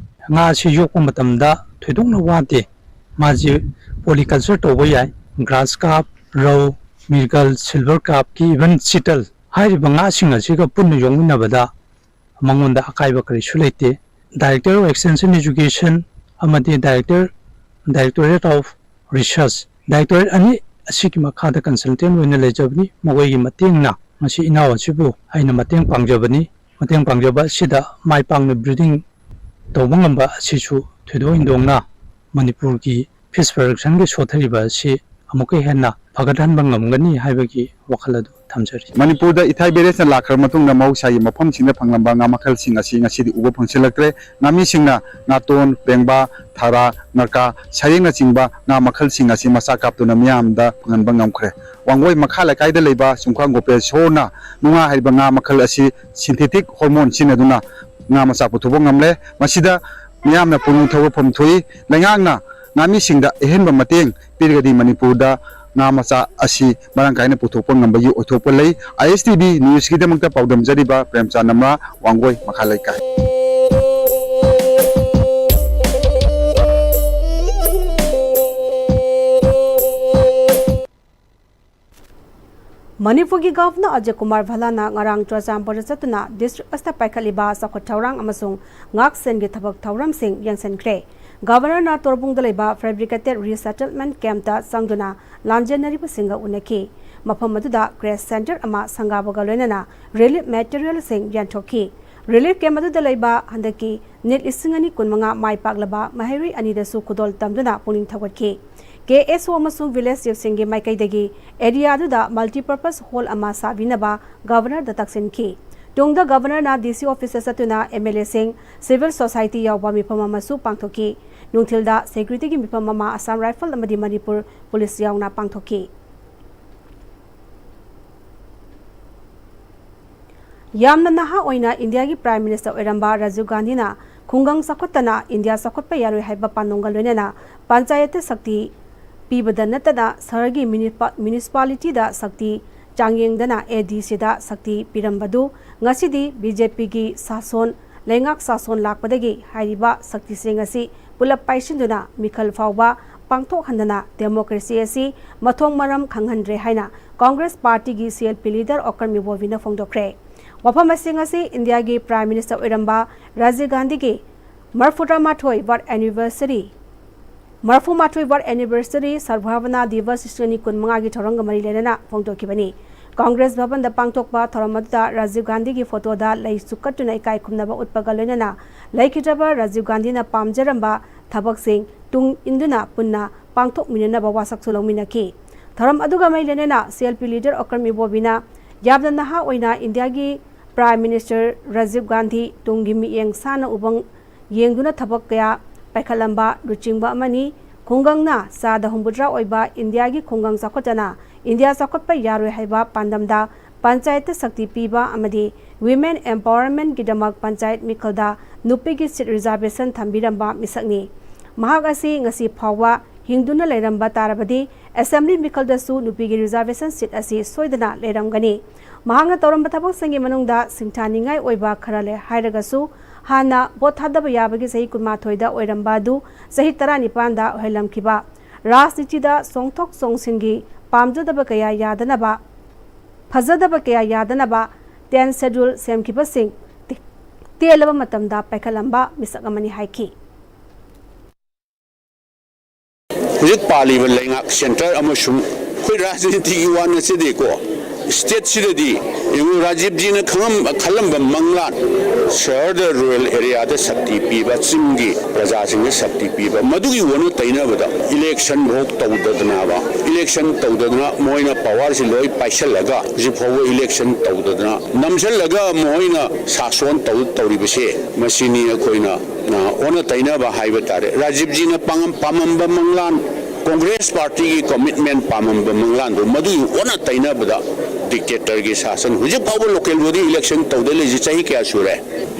ꯉꯥ ꯑꯁꯤ ꯌꯣꯛꯄ ꯃꯇꯝꯗ ꯊꯣꯏꯗꯣꯛꯅ ꯋꯥꯗꯦ꯫ ꯃꯥꯁꯤ polyculture ꯇꯧꯕ ꯌꯥꯏ꯫ Grass carp, ꯔꯧ, ꯃꯤꯔꯒꯜ, silver carpꯀꯤ, even ꯆꯤꯇꯜ ꯍꯥꯏꯔꯤꯕ ꯉꯥꯁꯤꯡ ꯑꯁꯤꯒ ꯄꯨꯟꯅ ꯌꯣꯛꯃꯤꯟꯅꯕꯗ ꯃꯉꯣꯟꯗ ꯑꯀꯥꯏꯕ ꯀꯔꯤꯁꯨ ꯂꯩꯇꯦ꯫ Director of Extension Education ꯑꯃꯗꯤ Director, Directorate of Research, directorate ꯑꯅꯤ ꯑꯁꯤꯒꯤ ꯃꯈꯥꯗ consultant ꯑꯣꯏꯅ ꯂꯩꯖꯕꯅꯤ꯫ ꯃꯈꯣꯏꯒꯤ ꯃꯇꯦꯡꯅ ꯉꯁꯤ ꯏꯅꯥꯎ ꯑꯁꯤꯕꯨ ꯑꯩꯅ ꯃꯇꯦꯡ ꯄꯥꯡꯖꯕꯅꯤ꯫ ꯃꯇꯦꯡ ꯄꯥꯡꯖꯕ ꯑꯁꯤꯗ ꯃꯥꯏ ꯄꯥꯛꯅ breeding ꯇꯧꯕ ꯉꯝꯕ ꯑꯁꯤꯁꯨ ꯊꯣꯏꯗꯣꯛ ꯍꯦꯟꯗꯣꯛꯅ ꯃꯅꯤꯄꯨꯔꯒꯤ fish productionꯒꯤ ꯁꯣꯊꯔꯤꯕ ꯑꯁꯤ ꯑꯃꯨꯛꯀ ꯍꯦꯟꯅ ꯐꯒꯠꯍꯟꯕ ꯉꯝꯒꯅꯤ ꯍꯥꯏꯕꯒꯤ ꯋꯥꯈꯜ ꯑꯗꯨ ꯊꯝꯖꯔꯤ꯫ ꯃꯅꯤꯄꯨꯔꯗ ꯏꯊꯥꯏ ꯕꯦꯔꯦꯖꯅ ꯂꯥꯛꯈ꯭ꯔꯕ ꯃꯇꯨꯡꯗ ꯃꯍꯧꯁꯥꯒꯤ ꯃꯐꯝꯁꯤꯡꯗ ꯐꯪꯂꯝꯕ ꯉꯥ ꯃꯈꯜꯁꯤꯡ ꯑꯁꯤ ꯉꯁꯤꯗꯤ ꯎꯕ ꯐꯪꯁꯤꯜꯂꯛꯇ꯭ꯔꯦ꯫ ꯉꯥꯃꯤꯁꯤꯡꯅ ꯉꯥꯇꯣꯟ, ꯄꯦꯡꯕꯥ, ꯊꯥꯔꯥ, ꯉꯔꯀꯥ, ꯁꯔꯦꯡꯅꯆꯤꯡꯕ ꯉꯥ ꯃꯈꯜꯁꯤꯡ ꯑꯁꯤ ꯃꯆꯥ ꯀꯥꯞꯇꯨꯅ ꯃꯤꯌꯥꯝꯗ ꯐꯪꯍꯟꯕ ꯉꯝꯈ꯭ꯔꯦ꯫ ꯋꯥꯡꯒꯣꯏ ꯃꯈꯥ ꯂꯩꯀꯥꯏꯗ ꯂꯩꯕ ꯁꯨꯝꯈꯥꯡ ꯒꯣꯄꯦꯁꯣꯔꯅ ꯅꯨꯡꯉꯥ ꯍꯥꯏꯔꯤꯕ ꯉꯥ ꯃꯈꯜ ꯑꯁꯤ synthetic hormone ꯁꯤꯖꯤꯟꯅꯗꯨꯅ ꯉꯥ ꯃꯆꯥ ꯄꯨꯊꯣꯛꯄ ꯉꯝꯂꯦ꯫ ꯃꯁꯤꯗ ꯃꯤꯌꯥꯝꯅ ꯄꯨꯛꯅꯤꯡ ꯊꯧꯒꯠꯐꯝ ꯊꯣꯛꯏ꯫ ꯂꯩꯉꯥꯛꯅ ꯉꯥꯃꯤꯁꯤꯡꯗ ꯑꯍꯦꯟꯕ ꯃꯇꯦꯡ ꯄꯤꯔꯒꯗꯤ ꯃꯅꯤꯄꯨꯔꯗ ꯉꯥ ꯃꯆꯥ ꯑꯁꯤ ꯃꯔꯥꯡ ꯀꯥꯏꯅ ꯄꯨꯊꯣꯛꯄ ꯉꯝꯕꯒꯤ ꯑꯣꯏꯊꯣꯛꯄ ꯂꯩ꯫ ISTV Newsꯀꯤꯗꯃꯛꯇ ꯄꯥꯎꯗꯝꯖꯔꯤꯕ ꯄ꯭ꯔꯦꯝꯆꯥꯟ ꯅꯝꯔꯥ, ꯋꯥꯡꯒꯣꯏ ꯃꯈꯥ ꯂꯩꯀꯥꯏ꯫ ꯃꯅꯤꯄꯨꯔꯒꯤ ꯒꯚꯔꯅꯔ ꯑꯖꯌ ꯀꯨꯃꯥꯔ ꯚꯜꯂꯥꯅ ꯉꯔꯥꯡ ꯆꯨꯔꯆꯥꯟꯄꯨꯔꯗ ꯆꯠꯇꯨꯅ ꯗꯤꯁꯇ꯭ꯔꯤꯛ ꯑꯁꯤꯗ ꯄꯥꯏꯈꯠꯂꯤꯕ ꯆꯥꯎꯈꯠ ꯊꯧꯔꯥꯡ ꯑꯃꯁꯨꯡ ꯉꯥꯛ ꯁꯦꯟꯒꯤ ꯊꯕꯛ ꯊꯧꯔꯝꯁꯤꯡ ꯌꯦꯡꯁꯤꯟꯈ꯭ꯔꯦ꯫ ꯒꯚꯔꯅꯔꯅ ꯇꯣꯔꯕꯨꯡꯗ ꯂꯩꯕ ꯐꯦꯕ꯭ꯔꯤꯀꯦꯇꯦꯗ ꯔꯤꯁꯦꯇꯜꯃꯦꯟ ꯀꯦꯝꯞꯇ ꯆꯪꯗꯨꯅ ꯂꯥꯟꯖꯦꯟꯅꯔꯤꯕꯁꯤꯡꯒ ꯎꯅꯈꯤ꯫ ꯃꯐꯝ ꯑꯗꯨꯗ ꯀ꯭ꯔꯦꯁ ꯁꯦꯟꯇꯔ ꯑꯃ ꯁꯪꯒꯥꯕꯒ ꯂꯣꯏꯅꯅ ꯔꯤꯂꯤꯐ ꯃꯦꯇꯔꯤꯌꯦꯜꯁꯤꯡ ꯌꯦꯟꯊꯣꯛꯈꯤ꯫ ꯔꯤꯂꯤꯐ ꯀꯦꯝꯞ ꯑꯗꯨꯗ ꯂꯩꯕ ꯍꯟꯗꯛꯀꯤ ꯅꯤꯠ ꯂꯤꯁꯤꯡ ꯑꯅꯤ ꯀꯨꯟꯃꯉꯥ ꯃꯥꯏ ꯄꯥꯛꯂꯕ ꯃꯍꯩꯔꯣꯏ ꯑꯅꯤꯗꯁꯨ ꯈꯨꯗꯣꯜ ꯇꯝꯗꯨꯅ ꯄꯨꯛꯅꯤꯡ ꯊꯧꯒꯠꯈꯤ꯫ ꯀꯦ ꯑꯦꯁ ꯑꯣ ꯑꯃꯁꯨꯡ ꯚꯤꯂꯦꯖ ꯆꯤꯐꯁꯤꯡꯒꯤ ꯃꯥꯏꯀꯩꯗꯒꯤ ꯑꯦꯔꯤꯌꯥ ꯑꯗꯨꯗ ꯃꯜꯇꯤꯄꯔꯄꯁ ꯍꯣꯜ ꯑꯃ ꯁꯥꯕꯤꯅꯕ ꯒꯚꯔꯅꯔꯗ ꯇꯛꯁꯤꯟꯈꯤ꯫ ꯇꯨꯡꯗ ꯒꯚꯔꯅꯔꯅ ꯗꯤ ꯁꯤ ꯑꯣꯐꯤꯁꯇ ꯆꯠꯇꯨꯅ ꯑꯦꯝ ꯑꯦꯜ ꯑꯦꯁꯤꯡ, ꯁꯤꯚꯤꯜ ꯁꯣꯁꯥꯏꯇꯤ ꯌꯥꯎꯕ ꯃꯤꯐꯝ ꯑꯃꯁꯨ ꯄꯥꯡꯊꯣꯛꯈꯤ꯫ ꯅꯨꯡꯊꯤꯜꯗ ꯁꯦꯀ꯭ꯌꯨꯔꯤꯇꯤꯒꯤ ꯃꯤꯐꯝ ꯑꯃ ꯑꯁꯥꯝ ꯔꯥꯏꯐꯜ ꯑꯃꯗꯤ ꯃꯅꯤꯄꯨꯔ ꯄꯨꯂꯤꯁ ꯌꯥꯎꯅ ꯄꯥꯡꯊꯣꯛꯈꯤ꯫ ꯌꯥꯝꯅ ꯅꯍꯥ ꯑꯣꯏꯅ ꯏꯟꯗꯤꯌꯥꯒꯤ ꯄ꯭ꯔꯥꯏꯝ ꯃꯤꯅꯤꯁꯇꯔ ꯑꯣꯏꯔꯝꯕ ꯔꯥꯖꯤꯕ ꯒꯥꯟꯙꯤꯅ ꯈꯨꯡꯒꯪ ꯆꯥꯎꯈꯠꯇꯅ ꯏꯟꯗꯤꯌꯥ ꯆꯥꯎꯈꯠꯄ ꯌꯥꯔꯣꯏ ꯍꯥꯏꯕ ꯄꯥꯟꯗꯝꯒ ꯂꯣꯏꯅꯅ ꯄꯟꯆꯥꯌꯠꯇ ꯁꯛꯇꯤ ꯄꯤꯕꯗ ꯅꯠꯇꯅ ꯁꯍꯔꯒꯤ ꯃ꯭ꯌꯨꯅꯤꯄꯥ-, ꯃ꯭ꯌꯨꯅꯤꯁꯤꯄꯥꯂꯤꯇꯤꯗ ꯁꯛꯇꯤ ꯆꯥꯡꯌꯦꯡꯗꯅ ꯑꯦ ꯗꯤ ꯁꯤꯗ ꯁꯛꯇꯤ ꯄꯤꯔꯝꯕꯗꯨ ꯉꯁꯤꯗꯤ ꯕꯤ ꯖꯦ ꯄꯤꯒꯤ ꯁꯥꯁꯣꯟ, ꯂꯩꯉꯥꯛ ꯁꯥꯁꯣꯟ ꯂꯥꯛꯄꯗꯒꯤ ꯍꯥꯏꯔꯤꯕ ꯁꯛꯇꯤꯁꯤꯡ ꯑꯁꯤ ꯄꯨꯂꯞ ꯄꯥꯏꯁꯤꯟꯗꯨꯅ ꯃꯤꯈꯜ ꯐꯥꯎꯕ ꯄꯥꯡꯊꯣꯛꯍꯟꯗꯅ ꯗꯦꯃꯣꯀ꯭ꯔꯦꯁꯤ ꯑꯁꯤ ꯃꯊꯣꯡ ꯃꯔꯝ ꯈꯪꯍꯟꯗ꯭ꯔꯦ ꯍꯥꯏꯅ ꯀꯣꯡꯒ꯭ꯔꯦꯁ ꯄꯥꯔꯇꯤꯒꯤ ꯁꯤ ꯑꯦꯜ ꯄꯤ ꯂꯤꯗꯔ ꯑꯣꯀꯔ ꯃꯤꯕꯣꯕꯤꯅ ꯐꯣꯡꯗꯣꯛꯈ꯭ꯔꯦ꯫ ꯋꯥꯐꯝ ꯑꯁꯤꯡ ꯑꯁꯤ ꯏꯟꯗꯤꯌꯥꯒꯤ ꯄ꯭ꯔꯥꯏꯝ ꯃꯤꯅꯤꯁꯇꯔ ꯑꯣꯏꯔꯝꯕ ꯔꯥꯖꯤꯕ ꯒꯥꯟꯙꯤꯒꯤ ꯃꯔꯐꯨꯇꯔꯥꯃꯥꯊꯣꯏ ꯕꯥꯔꯊ ꯑꯦꯅꯤꯚꯔꯁꯔꯤ, ꯃꯔꯐꯨꯃꯥꯊꯣꯏ ꯕꯥꯔꯊ ꯑꯦꯅꯤꯚꯔꯁꯔꯤ ꯁꯗꯚꯥꯕꯅꯥ ꯗꯤꯚꯁ ꯂꯤꯁꯤꯡ ꯑꯅꯤ ꯀꯨꯟꯃꯉꯥꯒꯤ ꯊꯧꯔꯝꯒ ꯃꯔꯤ ꯂꯩꯅꯅ ꯐꯣꯡꯗꯣꯛꯈꯤꯕꯅꯤ꯫ ꯀꯣꯡꯒ꯭ꯔꯦꯁ ꯚꯕꯟꯗ ꯄꯥꯡꯊꯣꯛꯄ ꯊꯧꯔꯝ ꯑꯗꯨꯗ ꯔꯥꯖꯤꯕ ꯒꯥꯟꯙꯤꯒꯤ ꯐꯣꯇꯣꯗ ꯂꯩꯁꯨ ꯀꯠꯇꯨꯅ ꯏꯀꯥꯏ ꯈꯨꯝꯅꯕ ꯎꯠꯄꯒ ꯂꯣꯏꯅꯅ ꯂꯩꯈꯤꯗ꯭ꯔꯕ ꯔꯥꯖꯤꯕ ꯒꯥꯟꯙꯤꯅ ꯄꯥꯝꯖꯔꯝꯕ ꯊꯕꯛꯁꯤꯡ ꯇꯨꯡ ꯏꯟꯗꯨꯅ ꯄꯨꯟꯅ ꯄꯥꯡꯊꯣꯛꯃꯤꯟꯅꯅꯕ ꯋꯥꯁꯛꯁꯨ ꯂꯧꯃꯤꯟꯅꯈꯤ꯫ ꯊꯧꯔꯝ ꯑꯗꯨꯒ ꯃꯔꯤ ꯂꯩꯅꯅ ꯁꯤ ꯑꯦꯜ ꯄꯤ ꯂꯤꯗꯔ ꯑꯣꯀꯔ ꯃꯤꯕꯣꯕꯤꯅ ꯌꯥꯝꯅ ꯅꯍꯥ ꯑꯣꯏꯅ ꯏꯟꯗꯤꯌꯥꯒꯤ ꯄ꯭ꯔꯥꯏꯝ ꯃꯤꯅꯤꯁꯇꯔ ꯔꯥꯖꯤꯕ ꯒꯥꯟꯙꯤ ꯇꯨꯡꯒꯤ ꯃꯤꯠꯌꯦꯡ ꯁꯥꯟꯅ ꯎꯕꯪ ꯌꯦꯡꯗꯨꯅ ꯊꯕꯛ ꯀꯌꯥ ꯄꯥꯏꯈꯠꯂꯝꯕ ꯂꯨꯆꯤꯡꯕ ꯑꯃꯅꯤ꯫ ꯈꯨꯡꯒꯪꯅ ꯆꯥꯗ ꯍꯨꯝꯐꯨꯇꯔꯥ ꯑꯣꯏꯕ ꯏꯟꯗꯤꯌꯥꯒꯤ ꯈꯨꯡꯒꯪ ꯆꯥꯎꯈꯠꯇꯅ ꯏꯟꯗꯤꯌꯥ ꯆꯥꯎꯈꯠꯄ ꯌꯥꯔꯣꯏ ꯍꯥꯏꯕ ꯄꯥꯟꯗꯝꯗ ꯄꯟꯆꯥꯌꯠꯇ ꯁꯛꯇꯤ ꯄꯤꯕ ꯑꯃꯗꯤ ꯋꯤꯃꯦꯟ ꯑꯦꯝꯄꯥꯋꯔꯃꯦꯟꯠꯀꯤꯗꯃꯛ ꯄꯟꯆꯥꯌꯠ ꯃꯤꯈꯜꯗ ꯅꯨꯄꯤꯒꯤ ꯁꯤꯠ ꯔꯤꯖꯥꯔꯕꯦꯁꯟ ꯊꯝꯕꯤꯔꯝꯕ ꯃꯤꯁꯛꯅꯤ꯫ ꯃꯍꯥꯛ ꯑꯁꯤ ꯉꯁꯤ ꯐꯥꯎꯕ ꯍꯤꯡꯗꯨꯅ ꯂꯩꯔꯝꯕ ꯇꯥꯔꯕꯗꯤ ꯑꯦꯁꯦꯝꯕ꯭ꯂꯤ ꯃꯤꯈꯜꯗꯁꯨ ꯅꯨꯄꯤꯒꯤ ꯔꯤꯖꯥꯔꯕꯦꯁꯟ ꯁꯤꯠ ꯑꯁꯤ ꯁꯣꯏꯗꯅ ꯂꯩꯔꯝꯒꯅꯤ꯫ ꯃꯍꯥꯛꯅ ꯇꯧꯔꯝꯕ ꯊꯕꯛꯁꯤꯡꯒꯤ ꯃꯅꯨꯡꯗ ꯁꯤꯡꯊꯥꯅꯤꯡꯉꯥꯏ ꯑꯣꯏꯕ ꯈꯔ ꯂꯩ ꯍꯥꯏꯔꯒꯁꯨ, ꯍꯥꯟꯅ ꯚꯣꯠ ꯊꯥꯗꯕ ꯌꯥꯕꯒꯤ ꯆꯍꯤ ꯀꯨꯟꯃꯥꯊꯣꯏꯗ ꯑꯣꯏꯔꯝꯕ ꯑꯗꯨ ꯆꯍꯤ ꯇꯔꯥꯅꯤꯄꯥꯟꯗ ꯑꯣꯏꯍꯜꯂꯝꯈꯤꯕ, ꯔꯥꯖꯅꯤꯇꯤꯗ ꯆꯣꯡꯊꯣꯛ ꯆꯣꯡꯁꯤꯟꯒꯤ ꯄꯥꯝꯖꯗꯕ ꯀꯌꯥ ꯌꯥꯗꯅꯕ ꯐꯖꯗꯕ ꯀꯌꯥ ꯌꯥꯗꯅꯕ ꯇꯦꯟ ꯁꯦꯗꯨꯜ ꯁꯦꯝꯈꯤꯕꯁꯤꯡ ꯇꯦ-, ꯇꯦꯜꯂꯕ ꯃꯇꯝꯗ ꯄꯥꯏꯈꯠꯂꯝꯕ ꯃꯤꯁꯛ ꯑꯃꯅꯤ ꯍꯥꯏꯈꯤ꯫ ꯍꯧꯖꯤꯛ ꯄꯥꯜꯂꯤꯕ ꯂꯩꯉꯥꯛ ꯁꯦꯟꯇꯔ ꯑꯃꯁꯨꯡ ꯑꯩꯈꯣꯏ ꯔꯥꯖꯅꯤꯇꯤꯒꯤ ꯋꯥ ꯅꯠꯆꯗꯦꯀꯣ, ꯁ꯭ꯇꯦꯠꯁꯤꯗꯗꯤ ꯌꯦꯡꯉꯨ, ꯔꯥꯖꯤꯕꯖꯤꯅ ꯈꯪꯉꯝ-, ꯈꯜꯂꯝꯕ ꯃꯪꯂꯥꯟ, ꯁꯍꯔꯗ, ꯔꯨꯔꯦꯜ ꯑꯦꯔꯤꯌꯥꯗ ꯁꯛꯇꯤ ꯄꯤꯕ, ꯆꯤꯡꯒꯤ ꯄ꯭ꯔꯖꯥꯁꯤꯡꯗ ꯁꯛꯇꯤ ꯄꯤꯕ, ꯃꯗꯨꯒꯤ ꯑꯣꯟꯅ ꯇꯩꯅꯕꯗ ꯏꯂꯦꯛꯁꯟ ꯐꯥꯎ ꯇꯧꯗꯗꯅꯕ, ꯏꯂꯦꯛꯁꯟ ꯇꯧꯗꯗꯅ ꯃꯣꯏꯅ ꯄꯋꯥꯔꯁꯤ ꯂꯣꯏ ꯄꯥꯏꯁꯜꯂꯒ ꯍꯧꯖꯤꯛ ꯐꯥꯎꯕ ꯏꯂꯦꯛꯁꯟ ꯇꯧꯗꯗꯅ ꯅꯝꯁꯤꯜꯂꯒ ꯃꯈꯣꯏꯅ ꯁꯥꯁꯣꯟ ꯇꯧ-, ꯇꯧꯔꯤꯕꯁꯦ, ꯃꯁꯤꯅꯤ ꯑꯩꯈꯣꯏꯅ, ꯑ, ꯑꯣꯟꯅ ꯇꯩꯅꯕ ꯍꯥꯏꯕ ꯇꯥꯔꯦ꯫ ꯔꯥꯖꯤꯕꯖꯤꯅ ꯄꯥꯉꯝ-, ꯄꯥꯝꯃꯝꯕ ꯃꯪꯂꯥꯟ, ꯀꯣꯡꯒ꯭ꯔꯦꯁ ꯄꯥꯔꯇꯤꯒꯤ ꯀꯣꯃꯤꯠꯃꯦꯟ ꯄꯥꯝꯃꯝꯕ ꯃꯪꯂꯥꯟꯗꯣ, ꯃꯗꯨꯒꯤ ꯑꯣꯟꯅ ꯇꯩꯅꯕꯗ ꯗꯤꯛꯇꯦꯇꯔꯒꯤ ꯁꯥꯁꯟ꯫ ꯍꯧꯖꯤꯛ ꯐꯥꯎꯕ ꯂꯣꯀꯦꯜ ꯕꯣꯗꯤ ꯏꯂꯦꯛꯁꯟ ꯇꯧꯗ ꯂꯩꯔꯤꯁꯤ ꯆꯍꯤ ꯀꯌꯥ ꯁꯨꯔꯦ?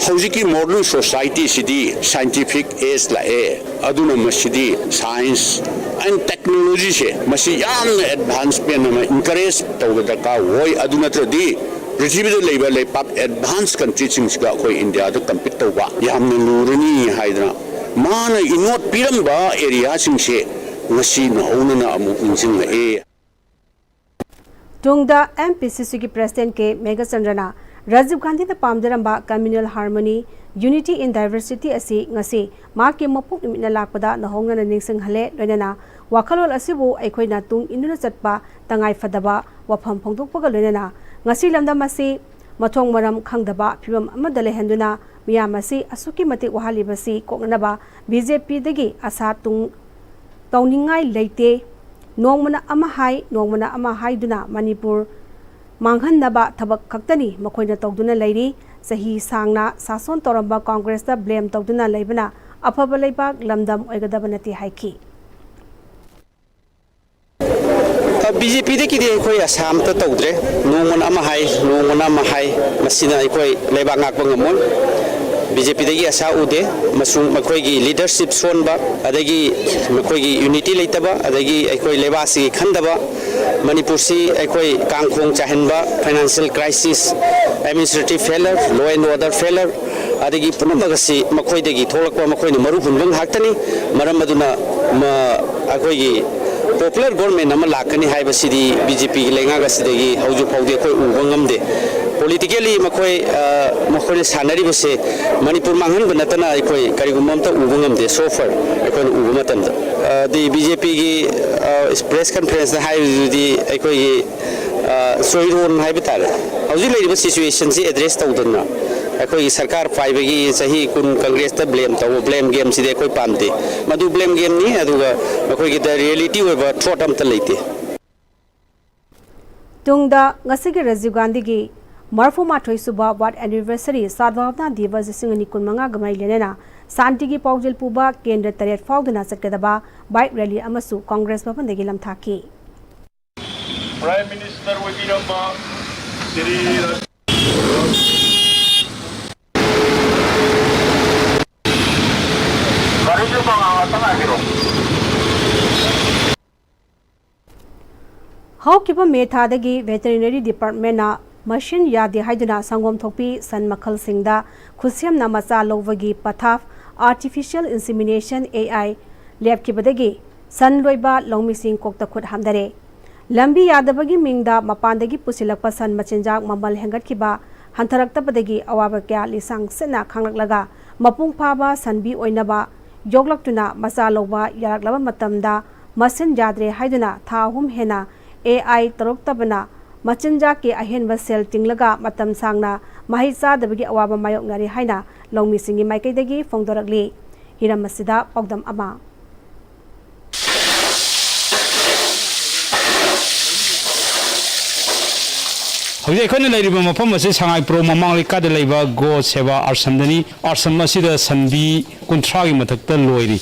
ꯍꯧꯖꯤꯛꯀꯤ ꯃꯣꯗꯔꯟ ꯁꯣꯁꯥꯏꯇꯤꯁꯤꯗꯤ ꯁꯥꯏꯟꯇꯤꯐꯤꯛ ꯑꯦꯖ ꯂꯥꯛꯑꯦ꯫ ꯑꯗꯨꯅ ꯃꯁꯤꯗꯤ ꯁꯥꯏꯟꯁ ꯑꯦꯟ ꯇꯦꯛꯅꯣꯂꯣꯖꯤꯁꯦ ꯃꯁꯤ ꯌꯥꯝꯅ ꯑꯦꯗꯚꯥꯟꯁꯃꯦꯟ ꯑꯃ ꯏꯟꯀꯔꯦꯖ ꯇꯧꯕ ꯗꯔꯀꯥꯔ ꯑꯣꯏ꯫ ꯑꯗꯨ ꯅꯠꯇ꯭ꯔꯗꯤ ꯄ꯭ꯔꯤꯊꯤꯕꯤꯗ ꯂꯩꯕ ꯂꯩꯄꯥꯛ ꯑꯦꯗꯚꯥꯟꯁ ꯀꯟꯇ꯭ꯔꯤꯁꯤꯡꯁꯤꯒ ꯑꯩꯈꯣꯏ ꯏꯟꯗꯤꯌꯥꯗ ꯀꯝꯄꯤꯠ ꯇꯧꯕ ꯌꯥꯝꯅ ꯂꯨꯔꯅꯤ ꯍꯥꯏꯗꯅ ꯃꯥꯅ ꯏꯅꯣꯠ ꯄꯤꯔꯝꯕ ꯑꯦꯔꯤꯌꯥꯁꯤꯡꯁꯦ ꯉꯁꯤ ꯅꯧꯍꯧꯅꯅ ꯑꯃꯨꯛ ꯅꯤꯡꯁꯤꯡꯂꯛꯑꯦ꯫ ꯇꯨꯡꯗ ꯑꯦꯝ ꯄꯤ ꯁꯤ ꯁꯤꯒꯤ ꯄ꯭ꯔꯦꯁꯤꯗꯦꯟꯠ ꯀꯦ ꯃꯦꯘꯆꯟꯗ꯭ꯔꯅ ꯔꯥꯖꯤꯕ ꯒꯥꯟꯙꯤꯅ ꯄꯥꯝꯖꯔꯝꯕ communal harmony, unity in diversity ꯑꯁꯤ ꯉꯁꯤ ꯃꯍꯥꯛꯀꯤ ꯃꯄꯣꯛ ꯅꯨꯃꯤꯠꯅ ꯂꯥꯛꯄꯗ ꯅꯧꯍꯧꯅꯅ ꯅꯤꯡꯁꯤꯡꯍꯜꯂꯦ, ꯂꯣꯏꯅꯅ ꯋꯥꯈꯜꯂꯣꯟ ꯑꯁꯤꯕꯨ ꯑꯩꯈꯣꯏꯅ ꯇꯨꯡ ꯏꯟꯗꯨꯅ ꯆꯠꯄ ꯇꯉꯥꯏ ꯐꯗꯕ ꯋꯥꯐꯝ ꯐꯣꯡꯗꯣꯛꯄꯒ ꯂꯣꯏꯅꯅ ꯉꯁꯤ ꯂꯝꯗꯝ ꯑꯁꯤ ꯃꯊꯣꯡ ꯃꯔꯝ ꯈꯪꯗꯕ ꯐꯤꯕꯝ ꯑꯃꯗ ꯂꯩꯍꯟꯗꯨꯅ ꯃꯤꯌꯥꯝ ꯑꯁꯤ ꯑꯁꯨꯛꯀꯤ ꯃꯇꯤꯛ ꯋꯥꯍꯜꯂꯤꯕꯁꯤ ꯀꯣꯛꯅꯅꯕ ꯕꯤ ꯖꯦ ꯄꯤꯗꯒꯤ ꯑꯁꯥ ꯇꯨꯡ ꯇꯧꯅꯤꯡꯉꯥꯏ ꯂꯩꯇꯦ꯫ ꯅꯣꯡꯃꯅ ꯑꯃ ꯍꯥꯏ, ꯅꯣꯡꯃꯅ ꯑꯃ ꯍꯥꯏꯗꯨꯅ ꯃꯅꯤꯄꯨꯔ ꯃꯥꯡꯍꯟꯅꯕ ꯊꯕꯛ ꯈꯛꯇꯅꯤ ꯃꯈꯣꯏꯅ ꯇꯧꯗꯨꯅ ꯂꯩꯔꯤ꯫ ꯆꯍꯤ ꯁꯥꯡꯅ ꯁꯥꯁꯣꯟ ꯇꯧꯔꯝꯕ ꯀꯣꯡꯒ꯭ꯔꯦꯁꯇ ꯕ꯭ꯂꯦꯝ ꯇꯧꯗꯨꯅ ꯂꯩꯕꯅ ꯑꯐꯕ ꯂꯩꯕꯥꯛ ꯂꯝꯗꯝ ꯑꯣꯏꯒꯗꯕ ꯅꯠꯇꯦ ꯍꯥꯏꯈꯤ꯫ ꯕꯤ ꯖꯦ ꯄꯤꯗꯒꯤꯗꯤ ꯑꯩꯈꯣꯏ ꯑꯁꯥ ꯑꯃꯠꯇ ꯇꯧꯗ꯭ꯔꯦ꯫ ꯅꯣꯡꯃꯅ ꯑꯃ ꯍꯥꯏ, ꯅꯣꯡꯃꯅ ꯑꯃ ꯍꯥꯏ, ꯃꯁꯤꯅ ꯑꯩꯈꯣꯏ ꯂꯩꯕꯥꯛ ꯉꯥꯛꯄ ꯉꯝꯃꯣꯏ꯫ ꯕꯤ ꯖꯦ ꯄꯤꯗꯒꯤ ꯑꯁꯥ ꯎꯗꯦ, ꯑꯃꯁꯨꯡ ꯃꯈꯣꯏꯒꯤ ꯂꯤꯗꯔꯁꯤꯞ ꯁꯣꯟꯕ, ꯑꯗꯒꯤ ꯃꯈꯣꯏꯒꯤ ꯌꯨꯅꯤꯇꯤ ꯂꯩꯇꯕ, ꯑꯗꯒꯤ ꯑꯩꯈꯣꯏ ꯂꯩꯕꯥꯛꯁꯤꯒꯤ ꯈꯟꯗꯕ, ꯃꯅꯤꯄꯨꯔꯁꯤ ꯑꯩꯈꯣꯏ ꯀꯥꯡꯈꯣꯡ ꯆꯥꯏꯍꯟꯕ, financial crisis, administrative failure, law and order failure, ꯑꯗꯒꯤ ꯄꯨꯝꯅꯃꯛ ꯑꯁꯤ ꯃꯈꯣꯏꯗꯒꯤ ꯊꯣꯛꯂꯛꯄ, ꯃꯈꯣꯏꯅ ꯃꯔꯨ ꯍꯨꯟꯕ ꯉꯥꯛꯇꯅꯤ꯫ ꯃꯔꯝ ꯑꯗꯨꯅ ꯃ-, ꯑꯩꯈꯣꯏꯒꯤ ꯄꯣꯄꯨꯂꯔ ꯒꯣꯔꯃꯦꯟ ꯑꯃ ꯂꯥꯛꯀꯅꯤ ꯍꯥꯏꯕꯁꯤꯗꯤ ꯕꯤ ꯖꯦ ꯄꯤꯒꯤ ꯂꯩꯉꯥꯛ ꯑꯁꯤꯗꯒꯤ ꯍꯧꯖꯤꯛ ꯐꯥꯎꯗꯤ ꯑꯩꯈꯣꯏ ꯎꯕ ꯉꯝꯗꯦ꯫ ꯄꯣꯂꯤꯇꯤꯀꯦꯜꯂꯤ ꯃꯈꯣꯏ, ꯑ, ꯃꯈꯣꯏꯅ ꯁꯥꯟꯅꯔꯤꯕꯁꯦ ꯃꯅꯤꯄꯨꯔ ꯃꯥꯡꯍꯟꯕ ꯅꯠꯇꯅ ꯑꯩꯈꯣꯏ ꯀꯔꯤꯒꯨꯝꯕ ꯑꯝꯇ ꯎꯕ ꯉꯝꯗꯦ, so far ꯑꯩꯈꯣꯏꯅ ꯎꯕ ꯃꯇꯝꯗ꯫ ꯑ, ꯑꯗꯩ ꯕꯤ ꯖꯦ ꯄꯤꯒꯤ, ꯑ, ꯄ꯭ꯔꯦꯁ ꯀꯟꯐꯔꯦꯟꯁꯇ ꯍꯥꯏꯔꯤꯗꯨꯗꯤ ꯑꯩꯈꯣꯏꯒꯤ, ꯑ, ꯆꯣꯏꯔꯣꯟ ꯍꯥꯏꯕ ꯇꯥꯔꯦ꯫ ꯍꯧꯖꯤꯛ ꯂꯩꯔꯤꯕ ꯁꯤꯆꯨꯋꯦꯁꯟꯁꯤ ꯑꯦꯗ꯭ꯔꯦꯁ ꯇꯧꯗꯅ ꯑꯩꯈꯣꯏꯒꯤ ꯁꯔꯀꯥꯔ ꯄꯥꯏꯕꯒꯤ ꯆꯍꯤ ꯀꯨꯟ ꯀꯪꯒ꯭ꯔꯦꯁꯇ ꯕ꯭ꯂꯦꯝ ꯇꯧꯕ, ꯕ꯭ꯂꯦꯝ ꯒꯦꯝꯁꯤꯗꯤ ꯑꯩꯈꯣꯏ ꯄꯥꯝꯗꯦ꯫ ꯃꯗꯨ ꯕ꯭ꯂꯦꯝ ꯒꯦꯝꯅꯤ, ꯑꯗꯨꯒ ꯃꯈꯣꯏꯒꯤꯗ ꯔꯤꯌꯦꯂꯤꯇꯤ ꯑꯣꯏꯕ ꯊ꯭ꯔꯣꯠ ꯑꯝꯇ ꯂꯩꯇꯦ꯫ ꯇꯨꯡꯗ ꯉꯁꯤꯒꯤ ꯔꯥꯖꯤꯕ ꯒꯥꯟꯙꯤꯒꯤ ꯃꯔꯐꯨ ꯃꯥꯊꯣꯏ ꯁꯨꯕ ꯕꯥꯔꯊ ꯑꯦꯅꯤꯚꯔꯁꯔꯤ ꯁꯥꯗꯚꯥꯕꯅꯥ ꯗꯤꯕꯁ ꯂꯤꯁꯤꯡ ꯑꯅꯤ ꯀꯨꯟ ꯃꯉꯥꯒ ꯃꯔꯤ ꯂꯣꯏꯅꯅ ꯁꯥꯟꯇꯤꯒꯤ ꯄꯥꯎꯖꯦꯜ ꯄꯨꯕ ꯀꯦꯟꯗ꯭ꯔ ꯇꯔꯦꯠ ꯐꯥꯎꯗꯨꯅ ꯆꯠꯀꯗꯕ ꯕꯥꯏꯛ ꯔꯦꯂꯤ ꯑꯃꯁꯨ ꯀꯪꯒ꯭ꯔꯦꯁ ꯚꯕꯟꯗꯒꯤ ꯂꯝꯊꯥꯈꯤ꯫ ꯄ꯭ꯔꯥꯏꯝ ꯃꯤꯅꯤꯁꯇꯔ ꯑꯣꯏꯕꯤꯔꯝꯕ ꯁ꯭ꯔꯤ ꯒꯥꯔꯤꯁꯨ ꯃꯉꯥꯜ ꯉꯥꯛꯇ ꯉꯥꯏꯕꯤꯔꯣ꯫ ꯍꯧꯈꯤꯕ ꯃꯦ ꯊꯥꯗꯒꯤ ꯚꯦꯇꯦꯔꯤꯅꯔꯤ ꯗꯤꯄꯥꯔꯠꯃꯦꯟꯅ ꯃꯁꯤꯟ ꯌꯥꯗꯦ ꯍꯥꯏꯗꯨꯅ ꯁꯪꯒꯣꯝ ꯊꯣꯛꯄꯤ ꯁꯟ ꯃꯈꯜꯁꯤꯡꯗ ꯈꯨꯠꯁꯦꯝꯅ ꯃꯆꯥ ꯂꯧꯕꯒꯤ ꯄꯊꯥꯞ, ꯑꯥꯔꯇꯤꯐꯤꯁꯤꯌꯦꯜ ꯏꯟꯁꯤꯃꯤꯅꯦꯁꯟ, ꯑꯦ ꯑꯥꯏ, ꯂꯦꯞꯈꯤꯕꯗꯒꯤ ꯁꯟ ꯂꯣꯏꯕ ꯂꯧꯃꯤꯁꯤꯡ ꯀꯣꯛꯇ ꯈꯨꯠ ꯍꯥꯝꯗꯔꯦ꯫ ꯂꯝꯕꯤ ꯌꯥꯗꯕꯒꯤ ꯃꯤꯡꯗ ꯃꯄꯥꯟꯗꯒꯤ ꯄꯨꯁꯤꯜꯂꯛꯄ ꯁꯟ ꯃꯆꯤꯟꯖꯥꯛ ꯃꯃꯜ ꯍꯦꯟꯒꯠꯈꯤꯕ ꯍꯟꯊꯔꯛꯇꯕꯗꯒꯤ ꯑꯋꯥꯕ ꯀꯌꯥ ꯂꯤꯁꯥꯡ ꯁꯤꯠꯅ ꯈꯥꯡꯂꯛꯂꯒ ꯃꯄꯨꯡ ꯐꯥꯕ ꯁꯟꯕꯤ ꯑꯣꯏꯅꯕ ꯌꯣꯛꯂꯛꯇꯨꯅ ꯃꯆꯥ ꯂꯧꯕ ꯌꯥꯔꯛꯂꯕ ꯃꯇꯝꯗ ꯃꯁꯤꯟ ꯌꯥꯗ꯭ꯔꯦ ꯍꯥꯏꯗꯨꯅ ꯊꯥ ꯑꯍꯨꯝ ꯍꯦꯟꯅ ꯑꯦ ꯑꯥꯏ ꯇꯧꯔꯛꯇꯕꯅ ꯃꯆꯤꯟꯖꯥꯛꯀꯤ ꯑꯍꯦꯟꯕ ꯁꯦꯜ ꯇꯤꯡꯂꯒ ꯃꯇꯝ ꯁꯥꯡꯅ ꯃꯍꯩ ꯆꯥꯗꯕꯒꯤ ꯑꯋꯥꯕ ꯃꯥꯌꯣꯛꯅꯔꯦ ꯍꯥꯏꯅ ꯂꯧꯃꯤꯁꯤꯡꯒꯤ ꯃꯥꯏꯀꯩꯗꯒꯤ ꯐꯣꯡꯗꯣꯔꯛꯂꯤ꯫ ꯍꯤꯔꯝ ꯑꯁꯤꯗ ꯄꯥꯎꯗꯝ ꯑꯃ꯫ ꯍꯧꯖꯤꯛ ꯑꯩꯈꯣꯏꯅ ꯂꯩꯔꯤꯕ ꯃꯐꯝ ꯑꯁꯤ ꯁꯉꯥꯏꯄ꯭ꯔꯧ ꯃꯃꯥꯡ ꯂꯩꯀꯥꯏꯗ ꯂꯩꯕ ꯒꯣ ꯁꯦꯕꯥ ꯑꯥꯁ꯭ꯔꯝꯗꯅꯤ꯫ ꯑꯥꯁ꯭ꯔꯝ ꯑꯁꯤꯗ ꯁꯟꯕꯤ ꯀꯨꯟꯊ꯭ꯔꯥꯒꯤ ꯃꯊꯛꯇ ꯂꯣꯏꯔꯤ꯫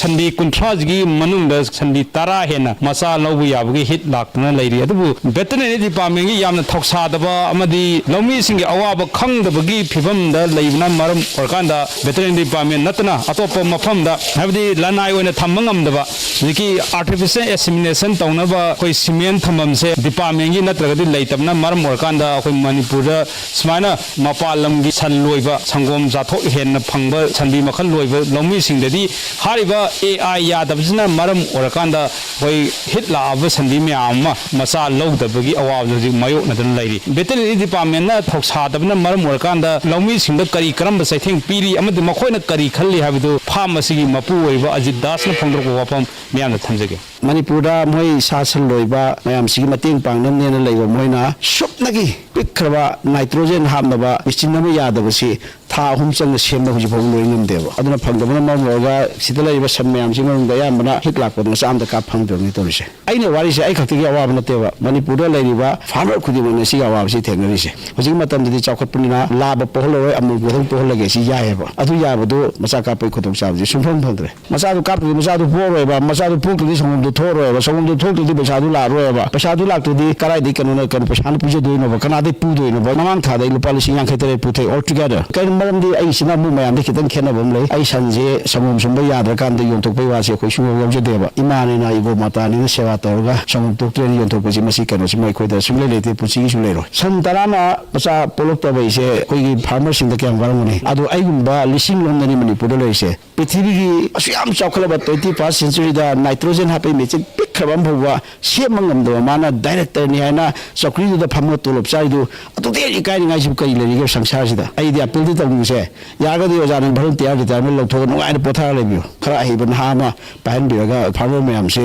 ꯁꯟꯕꯤ ꯀꯨꯟꯊ꯭ꯔꯥꯁꯤꯒꯤ ꯃꯅꯨꯡꯗ ꯁꯟꯕꯤ ꯇꯔꯥ ꯍꯦꯟꯅ ꯃꯆꯥ ꯂꯧꯕ ꯌꯥꯕꯒꯤ ꯍꯤꯠ ꯂꯥꯛꯇꯨꯅ ꯂꯩꯔꯤ꯫ ꯑꯗꯨꯕꯨ ꯚꯦꯇꯔꯤꯅꯔꯤ ꯗꯤꯄꯥꯔꯠꯃꯦꯟꯒꯤ ꯌꯥꯝꯅ ꯊꯧꯁꯥꯗꯕ ꯑꯃꯗꯤ ꯂꯧꯃꯤꯁꯤꯡꯒꯤ ꯑꯋꯥꯕ ꯈꯪꯗꯕꯒꯤ ꯐꯤꯕꯝꯗ ꯂꯩꯕꯅ ꯃꯔꯝ ꯑꯣꯏꯔꯀꯥꯟꯗ ꯚꯦꯇꯔꯤꯅꯔꯤ ꯗꯤꯄꯥꯔꯠꯃꯦꯟ ꯅꯠꯇꯅ ꯑꯇꯣꯞꯄ ꯃꯐꯝꯗ, ꯍꯥꯏꯕꯗꯤ ꯂꯅꯥꯏ ꯑꯣꯏꯅ ꯊꯝꯕ ꯉꯝꯗꯕ, ꯍꯧꯖꯤꯛꯀꯤ ꯑꯥꯔꯇꯤꯐꯤꯁꯤꯌꯦꯜ ꯏꯟꯁꯦꯃꯤꯅꯦꯁꯟ ꯇꯧꯅꯕ ꯑꯩꯈꯣꯏ ꯁꯤꯃꯦꯟ ꯊꯝꯐꯝꯁꯦ ꯗꯤꯄꯥꯔꯠꯃꯦꯟꯒꯤ ꯅꯠꯇ꯭ꯔꯒꯗꯤ ꯂꯩꯇꯕꯅ ꯃꯔꯝ ꯑꯣꯏꯔꯀꯥꯟꯗ ꯑꯩꯈꯣꯏ ꯃꯅꯤꯄꯨꯔꯗ ꯁꯨꯃꯥꯏꯅ ꯃꯄꯥꯟ ꯂꯝꯒꯤ ꯁꯟ ꯂꯣꯏꯕ, ꯁꯪꯒꯣꯝ ꯆꯥꯊꯣꯛ ꯍꯦꯟꯅ ꯐꯪꯕ ꯁꯟꯕꯤ ꯃꯈꯜ ꯂꯣꯏꯕ ꯂꯧꯃꯤꯁꯤꯡꯗꯗꯤ ꯍꯥꯏꯔꯤꯕ ꯑꯦ ꯑꯥꯏ ꯌꯥꯗꯕꯁꯤꯅ ꯃꯔꯝ ꯑꯣꯏꯔꯀꯥꯟꯗ ꯑꯩꯈꯣꯏ ꯍꯤꯠ ꯂꯥꯛꯑꯕ ꯁꯟꯕꯤ ꯃꯌꯥꯝ ꯑꯃ ꯃꯆꯥ ꯂꯧꯗꯕꯒꯤ ꯑꯋꯥꯕꯗꯨ ꯍꯧꯖꯤꯛ ꯃꯥꯌꯣꯛꯅꯗꯨꯅ ꯂꯩꯔꯤ꯫ ꯚꯦꯇꯔꯤꯅꯔꯤ ꯗꯤꯄꯥꯔꯠꯃꯦꯟꯅ ꯊꯧꯁꯥꯗꯕꯅ ꯃꯔꯝ ꯑꯣꯏꯔꯀꯥꯟꯗ ꯂꯧꯃꯤꯁꯤꯡꯗ ꯀꯔꯤ ꯀꯔꯝꯕ ꯆꯩꯊꯦꯡ ꯄꯤꯔꯤ ꯑꯃꯗꯤ ꯃꯈꯣꯏꯅ ꯀꯔꯤ ꯈꯜꯂꯤ ꯍꯥꯏꯕꯗꯨ ꯐꯥꯔꯝ ꯑꯁꯤꯒꯤ ꯃꯄꯨ ꯑꯣꯏꯕ ꯑꯖꯤꯠ ꯗꯥꯁꯅ ꯐꯣꯡꯗꯣꯔꯛꯄ ꯋꯥꯐꯝ ꯃꯤꯌꯥꯝꯗ ꯊꯝꯖꯒꯦ꯫ ꯃꯅꯤꯄꯨꯔꯗ ꯃꯣꯏ ꯁꯥ ꯁꯟ ꯂꯣꯏꯕ ꯃꯌꯥꯝꯁꯤꯒꯤ ꯃꯇꯦꯡ ꯄꯥꯡꯅꯕꯅꯦꯅ ꯂꯩꯕ ꯃꯣꯏꯅ ꯁꯨꯞꯅꯒꯤ ꯄꯤꯛꯈ꯭ꯔꯕ ꯅꯥꯏꯇ꯭ꯔꯣꯖꯦꯟ ꯍꯥꯞꯅꯕ ꯃꯦꯆꯤꯟ ꯑꯃ ꯌꯥꯗꯕꯁꯤ ꯊꯥ ꯑꯍꯨꯝ ꯆꯪꯅ ꯁꯦꯝꯕ ꯍꯧꯖꯤꯛ ꯐꯥꯎꯕ ꯂꯣꯏ ꯉꯝꯗꯦꯕ꯫ ꯑꯗꯨꯅ ꯐꯪꯗꯕꯅ ꯃꯔꯝ ꯑꯣꯏꯔꯒ ꯁꯤꯗ ꯂꯩꯔꯤꯕ ꯁꯟ ꯃꯌꯥꯝꯁꯤ ꯃꯅꯨꯡꯗ ꯑꯌꯥꯝꯕꯅ ꯍꯤꯠ ꯂꯥꯛꯄꯗ ꯃꯆꯥ ꯑꯝꯇ ꯀꯥꯞ ꯐꯪꯗ꯭ꯔꯕꯅꯤ ꯇꯧꯔꯤꯁꯦ꯫ ꯑꯩꯅ ꯋꯥꯔꯤꯁꯦ ꯑꯩ ꯈꯛꯇꯒꯤ ꯑꯋꯥꯕ ꯅꯠꯇꯦꯕ, ꯃꯅꯤꯄꯨꯔꯗ ꯂꯩꯔꯤꯕ ꯐꯥꯔꯃꯔ ꯈꯨꯗꯤꯡꯃꯛꯅ ꯁꯤꯒꯤ ꯑꯋꯥꯕꯁꯤ ꯊꯦꯡꯅꯔꯤꯁꯦ꯫ ꯍꯧꯖꯤꯛ ꯃꯇꯝꯗꯗꯤ ꯆꯥꯎꯈꯠꯄꯅꯤꯅ ꯂꯥꯕ ꯄꯣꯛꯍꯜꯂꯔꯣꯏ, ꯑꯃꯨꯜ ꯕꯣꯇꯜ ꯄꯣꯛꯍꯜꯂꯒꯦ, ꯁꯤ ꯌꯥꯏꯑꯕ꯫ ꯑꯗꯨ ꯌꯥꯕꯗꯨ ꯃꯆꯥ ꯀꯥꯞꯄꯒꯤ ꯈꯨꯗꯣꯡꯆꯥꯕꯁꯤ ꯁꯨꯡꯐꯪ ꯐꯪꯗ꯭ꯔꯦ꯫ ꯃꯆꯥꯗꯨ ꯀꯥꯞꯇ꯭ꯔꯗꯤ ꯃꯆꯥꯗꯨ ꯄꯣꯛꯑꯔꯣꯏꯕ, ꯃꯆꯥꯗꯨ ꯄꯣꯛꯇ꯭ꯔꯗꯤ ꯁꯪꯒꯣꯝꯗꯨ ꯊꯣꯛꯑꯔꯣꯏꯕ, ꯁꯪꯒꯣꯝꯗꯨ ꯊꯣꯛꯇ꯭ꯔꯗꯤ ꯄꯩꯁꯥꯗꯨ ꯂꯥꯛꯑꯔꯣꯏꯕ, ꯄꯩꯁꯥꯗꯨ ꯂꯥꯛꯇ꯭ꯔꯗꯤ ꯀꯗꯥꯏꯗꯒꯤ ꯀꯩꯅꯣꯅ, ꯀꯩꯅꯣ, ꯄꯩꯁꯥꯅ ꯄꯤꯖꯗꯣꯏꯅꯣꯕ, ꯀꯅꯥꯗꯩ ꯄꯨꯗꯣꯏꯅꯣꯕ? ꯃꯃꯥꯡ ꯊꯥꯗ ꯑꯩ ꯂꯨꯄꯥ ꯂꯤꯁꯤꯡ ꯌꯥꯡꯈꯩ ꯇꯔꯦꯠ ꯄꯨꯊꯣꯛꯑꯦ, all together꯫ ꯀꯩꯅꯣ ꯃꯔꯝꯗꯤ ꯑꯩꯁꯤꯅ ꯑꯃꯨꯛ ꯃꯌꯥꯝꯗ ꯈꯤꯇꯪ ꯈꯦꯠꯅꯕ ꯑꯃ ꯂꯩ꯫ ꯑꯩ ꯁꯟꯁꯦ ꯁꯪꯒꯣꯝ ꯁꯨꯝꯕ ꯌꯥꯗ꯭ꯔꯀꯥꯟꯗ ꯌꯣꯟꯊꯣꯛꯄꯩ ꯋꯥꯁꯦ ꯑꯩꯈꯣꯏ ꯁꯨꯡꯌꯥꯎ ꯌꯥꯎꯖꯗꯦꯕ꯫ ꯏꯃꯥꯅꯤꯅ, ꯏꯒꯣ ꯃꯥꯇꯥꯅꯤꯅ ꯁꯦꯕꯥ ꯇꯧꯔꯒ ꯁꯪꯒꯣꯝ ꯊꯣꯛꯇ꯭ꯔꯦꯅ ꯌꯣꯟꯊꯣꯛꯄꯁꯤ, ꯃꯁꯤ ꯀꯩꯅꯣꯁꯤꯃ ꯑꯩꯈꯣꯏꯗ ꯁꯨꯡꯂꯩ ꯂꯩꯇꯦ, ꯄꯨꯟꯁꯤꯒꯤꯁꯨ ꯂꯩꯔꯣꯏ꯫ ꯁꯟ ꯇꯔꯥꯅ ꯃꯆꯥ ꯄꯣꯛꯂꯛꯇꯕ ꯍꯥꯏꯁꯦ ꯑꯩꯈꯣꯏꯒꯤ ꯐꯥꯔꯃꯔꯁꯤꯡꯗ ꯀꯌꯥꯝ ꯋꯥꯔꯝꯒꯅꯤ? ꯑꯗꯣ ꯑꯩꯒꯨꯝꯕ ꯂꯤꯁꯤꯡ ꯂꯣꯝꯗꯅꯤ ꯃꯅꯤꯄꯨꯔꯗ ꯂꯩꯔꯤꯁꯦ꯫ ꯄ꯭ꯔꯤꯊꯤꯕꯤꯒꯤ ꯑꯁꯨꯛ ꯌꯥꯝ ꯆꯥꯎꯈꯠꯂꯕ twenty first centuryꯗ ꯅꯥꯏꯇ꯭ꯔꯣꯖꯦꯟ ꯍꯥꯞꯄꯒꯤ ꯃꯦꯆꯤꯟ ꯄꯤꯛꯈ꯭ꯔꯕ ꯑꯃ ꯐꯥꯎꯕ ꯁꯦꯝꯕ ꯉꯝꯗꯕ ꯃꯥꯅ ꯗꯥꯏꯔꯦꯛꯇꯔꯅꯤ ꯍꯥꯏꯅ ꯆꯧꯀ꯭ꯔꯤꯗꯨꯗ ꯐꯝꯃꯒ ꯇꯣꯂꯣꯞ ꯆꯥꯔꯤꯗꯨ, ꯑꯗꯨꯗꯩ ꯍꯦꯟꯅ ꯏꯀꯥꯏꯅꯤꯡꯉꯥꯏꯁꯤꯕꯨ ꯀꯔꯤ ꯂꯩꯔꯤꯒꯦ ꯁꯪꯁꯥꯔꯁꯤꯗ? ꯑꯩꯗꯤ ꯑꯄꯤꯜꯗꯤ ꯇꯧꯅꯤꯡꯉꯤꯁꯦ, ꯌꯥꯔꯒꯗꯤ ꯑꯣꯖꯥ ꯅꯪ ꯚꯣꯂꯨꯟꯇꯤꯌꯔ ꯔꯤꯇꯥꯌꯔꯃꯦꯟ ꯂꯧꯊꯣꯛꯑꯒ ꯅꯨꯡꯉꯥꯏꯅ ꯄꯣꯊꯥꯔ ꯂꯩꯕꯤꯌꯨ꯫ ꯈꯔ ꯑꯍꯩꯕ ꯅꯍꯥ ꯑꯃ ꯄꯥꯏꯍꯟꯕꯤꯔꯒ ꯐꯥꯔꯃꯔ ꯃꯌꯥꯝꯁꯦ,